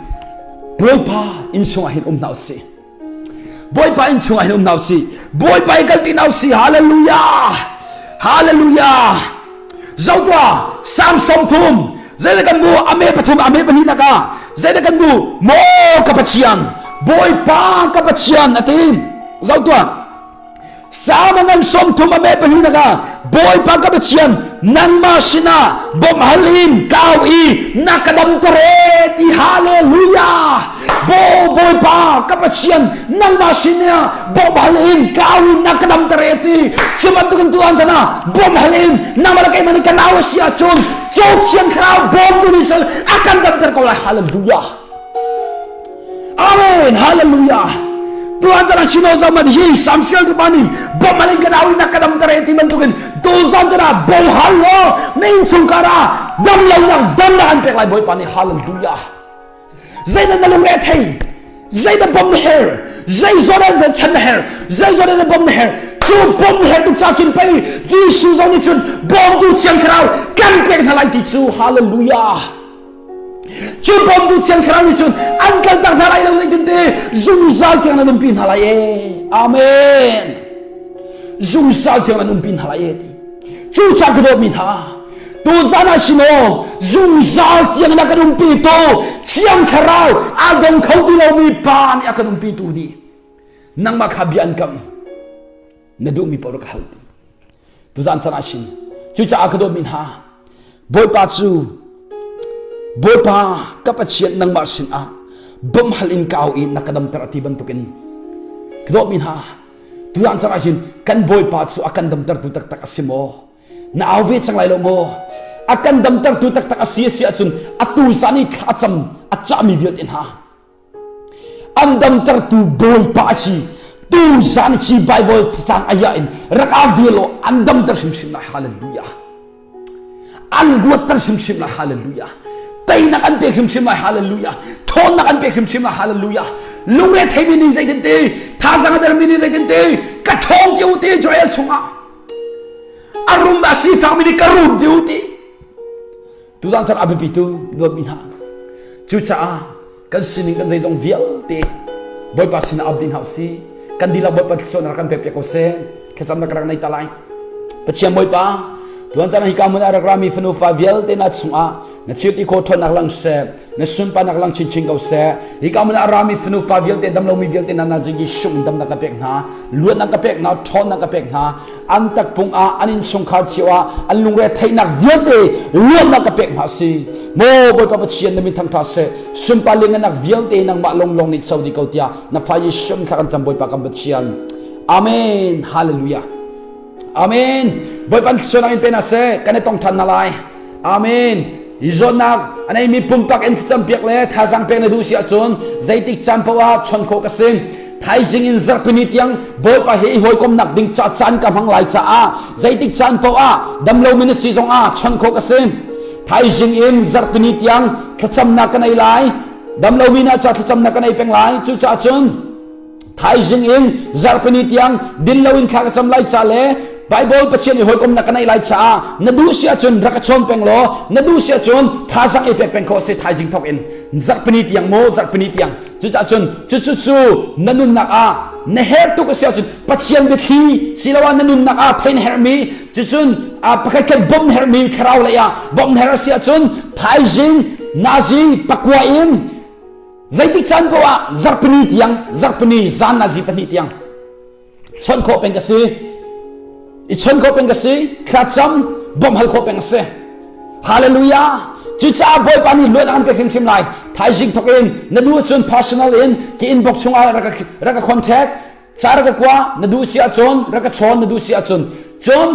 Bawipa inn chungah hin um hna usih. Bawipa inn chungah hin um hna usih. Bawipa i kalpi hna usih. Hallelujah! Hallelujah! Zoh tuah Psalm 30 zeidah kan bu ame pathum ame pahnih nak ah zeidah kan bu maw ka Pathian Bawipa ka Pathian a ti zoh tuah Salm ngan 30 a me pahnih ah Bawipa ka Pathian nangmah sinah bawmh hal in kau i na ka damter e ti hallelujah Bo Bawipa ka Pathian nangmah sinah bawmh hal in kau i na ka damter e ti cu bantukin tu an sana bawmh hal in nangmah le keimah nih ka nau a si ahcun cu Thiang Thlarau bawmtu nih cun a kan damter ko lai hallelujah Amen. Hallelujah. Tuhan tana chino zaman hi samsial tu pani bom alin kana ui nak kadam tare ti bantukin tu zan tana bom hal lo na in chungkar ah dam lo nak dam nak an pek lai Bawipa nih hallelujah. Zeidah na lungre thei? Zeidah bawm na her? Zei zawn ah na chan na her? Zei zawn ah na bawm na her? Cu bawm na her tuk ca cun pei Jesuh zong nih cun bawmtu Thiang Thlarau kan pek hna lai ti cu hallelujah. Cu bawmtu Thiang Thlarau nih cun an kaltak hna lai lo zeitin zungzal tiang nan umpi hna lai e. Amen. Zungzal tiang nan umpi hna lai e ti. Cu ca ka dawtmi hna tuzan ah sinaw zungzal tiang na kan umpi tu Thiang Thlarau a dong kho ti lomi Pa nih a kan umpi tu nih nangmah kha bia an kam na duhmi paoh rak hal ti tuzan chan ah sin cucaah ka dawtmi hna Bawipa cu Bawipa ka Pathian nangmah sinah bawmhhal in ka au i na ka damter a ti bantukin ka dawtmi hna tuzan chan ah hin kan Bawipa cu a kan damtertu taktak a si maw Na au ve cang lai lo maw? A kan damtertu taktak a si a si ahcun atu zan i thla a cam a cahmi vialte hna an damtertu Bawipa a si tu zan hi Bible cang ayah in rak au ve law an damter hrimhrim lai hallelujah an luatter hrimhrim lai hallelujah teinak an pek hrimhrim lai hallelujah thawnnak an pek hrimhrim lai hallelujah lungre theimi nih zeitin ti thazang a dermi nih zeitin ti ka ṭhawng ti u ti Joel chungah A rum a sifakmi nih ka rum ti u ti. Tuzan chan a biapi tu dawtmi hna. Cucaah kan sining kan zeizong vialte Bawipa sinah ap ding hna usih. Kan dihlak Bawipa thluachuahnak rak kan pek piak ko seh. Thlacamnak ka rak nei ta lai. Pathian Bawipa, tuan caan hika hmun ah rak rami fanu fa vialte na chungah na thil ti khawh ṭhawnnak lang seh, na sunparnak lang chinchin ko seh. Hika hmun ah a rami fanu pa vialte damlomi vialte na na Jesuh min damnak ka pek hna, luatnak ka pek hna, ṭhawnnak ka pek hna. An takpung ah an innchungkhar cio ah an lungre theihnak vialte luatnak ka pek hna si. Maw Bawipa Pathian na min thangṭha seh. Sunpar lianngannak vialte nangmah longlong nih co dih ko tiah na fa Jesuh min thla kan cam Bawipa kan Pathian. Amen. Hallelujah. Amen. Bawipa thluachuahnak in pe hna seh. Kan i tong ṭhan hna lai. Amen. Hi zawtnak a neimi pumpak in thlacam piak le thazaang pek na duh si ahcun zeitik caan paoh ah chawnh khawh ka si. Thaizing in zarhpini tiang Bawipa he i hawikomnak ding ca caan ka hmang lai caah zeitik caan paoh ah damlomi na si zong ah chawnh khawh ka si. Thaizing in zarhpini tiang thlacamnak ka nei lai. Damlomi na ca thlacamnak ka nei peng lai. Cucaah cun Thaizing in zarhpini tiang din loin thla ka cam lai ca le Bible Pathian i hawikomnak ka neih lai caah na duh si ahcun rak ka chawn peng law na duh si ahcun thazaang i pek peng khawh si thaizing thawk in zarhpini tiang maw zarhpini tiang cucaah cun cucu cu na nunnak ah na herh tuk a si ahcun Pathian biathli siloah na nunnak ah thein herhmi cucun pakhat khat bawmh herhmi thlarau lei ah bawmh herh a si ahcun thaizing nazi pakua in Zeitik caan paoh ah zarhpini tiang, zarhpini zan nazi pahnih tiang chawnh khawh peng ka si. I chawnh khawh peng ka si. Thlacam bawmh hal khawh peng a si. Hallelujah. Cucaah Bawipa nih luat an pek hrimhrim lai. Thaizing thawk in na duh ahcun personal in ki inbox chungah rak rak ka contact. Ca rak ka kua na duh si ahcun rak ka chawn na duh si ahcun cun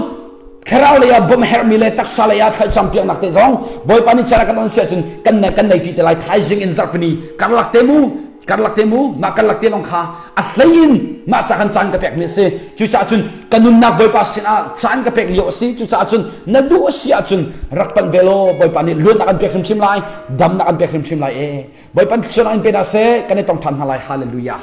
thlarau lei ah bawmh herhmi le taksa lei ah thlacam piaknak te zong Bawipa nih cara kan on si ahcun kan kan nei ṭi te lai thaizing in zarhpini karlak te mu karlak te mu mah karlak te lawng kha a hlei in mah ca kan caan ka pek mi a si cucaah cun ka nunnak Bawipa sinah caan ka pek lio a si cucaah cun na duh a si ahcun rak panh ve law Bawipa nih luatnak an pek hrimhrim lai damnak an pek hrimhrim lai e Bawipa thluachuahnak in pe hna seh kan i tong ṭhan hna lai hallelujah.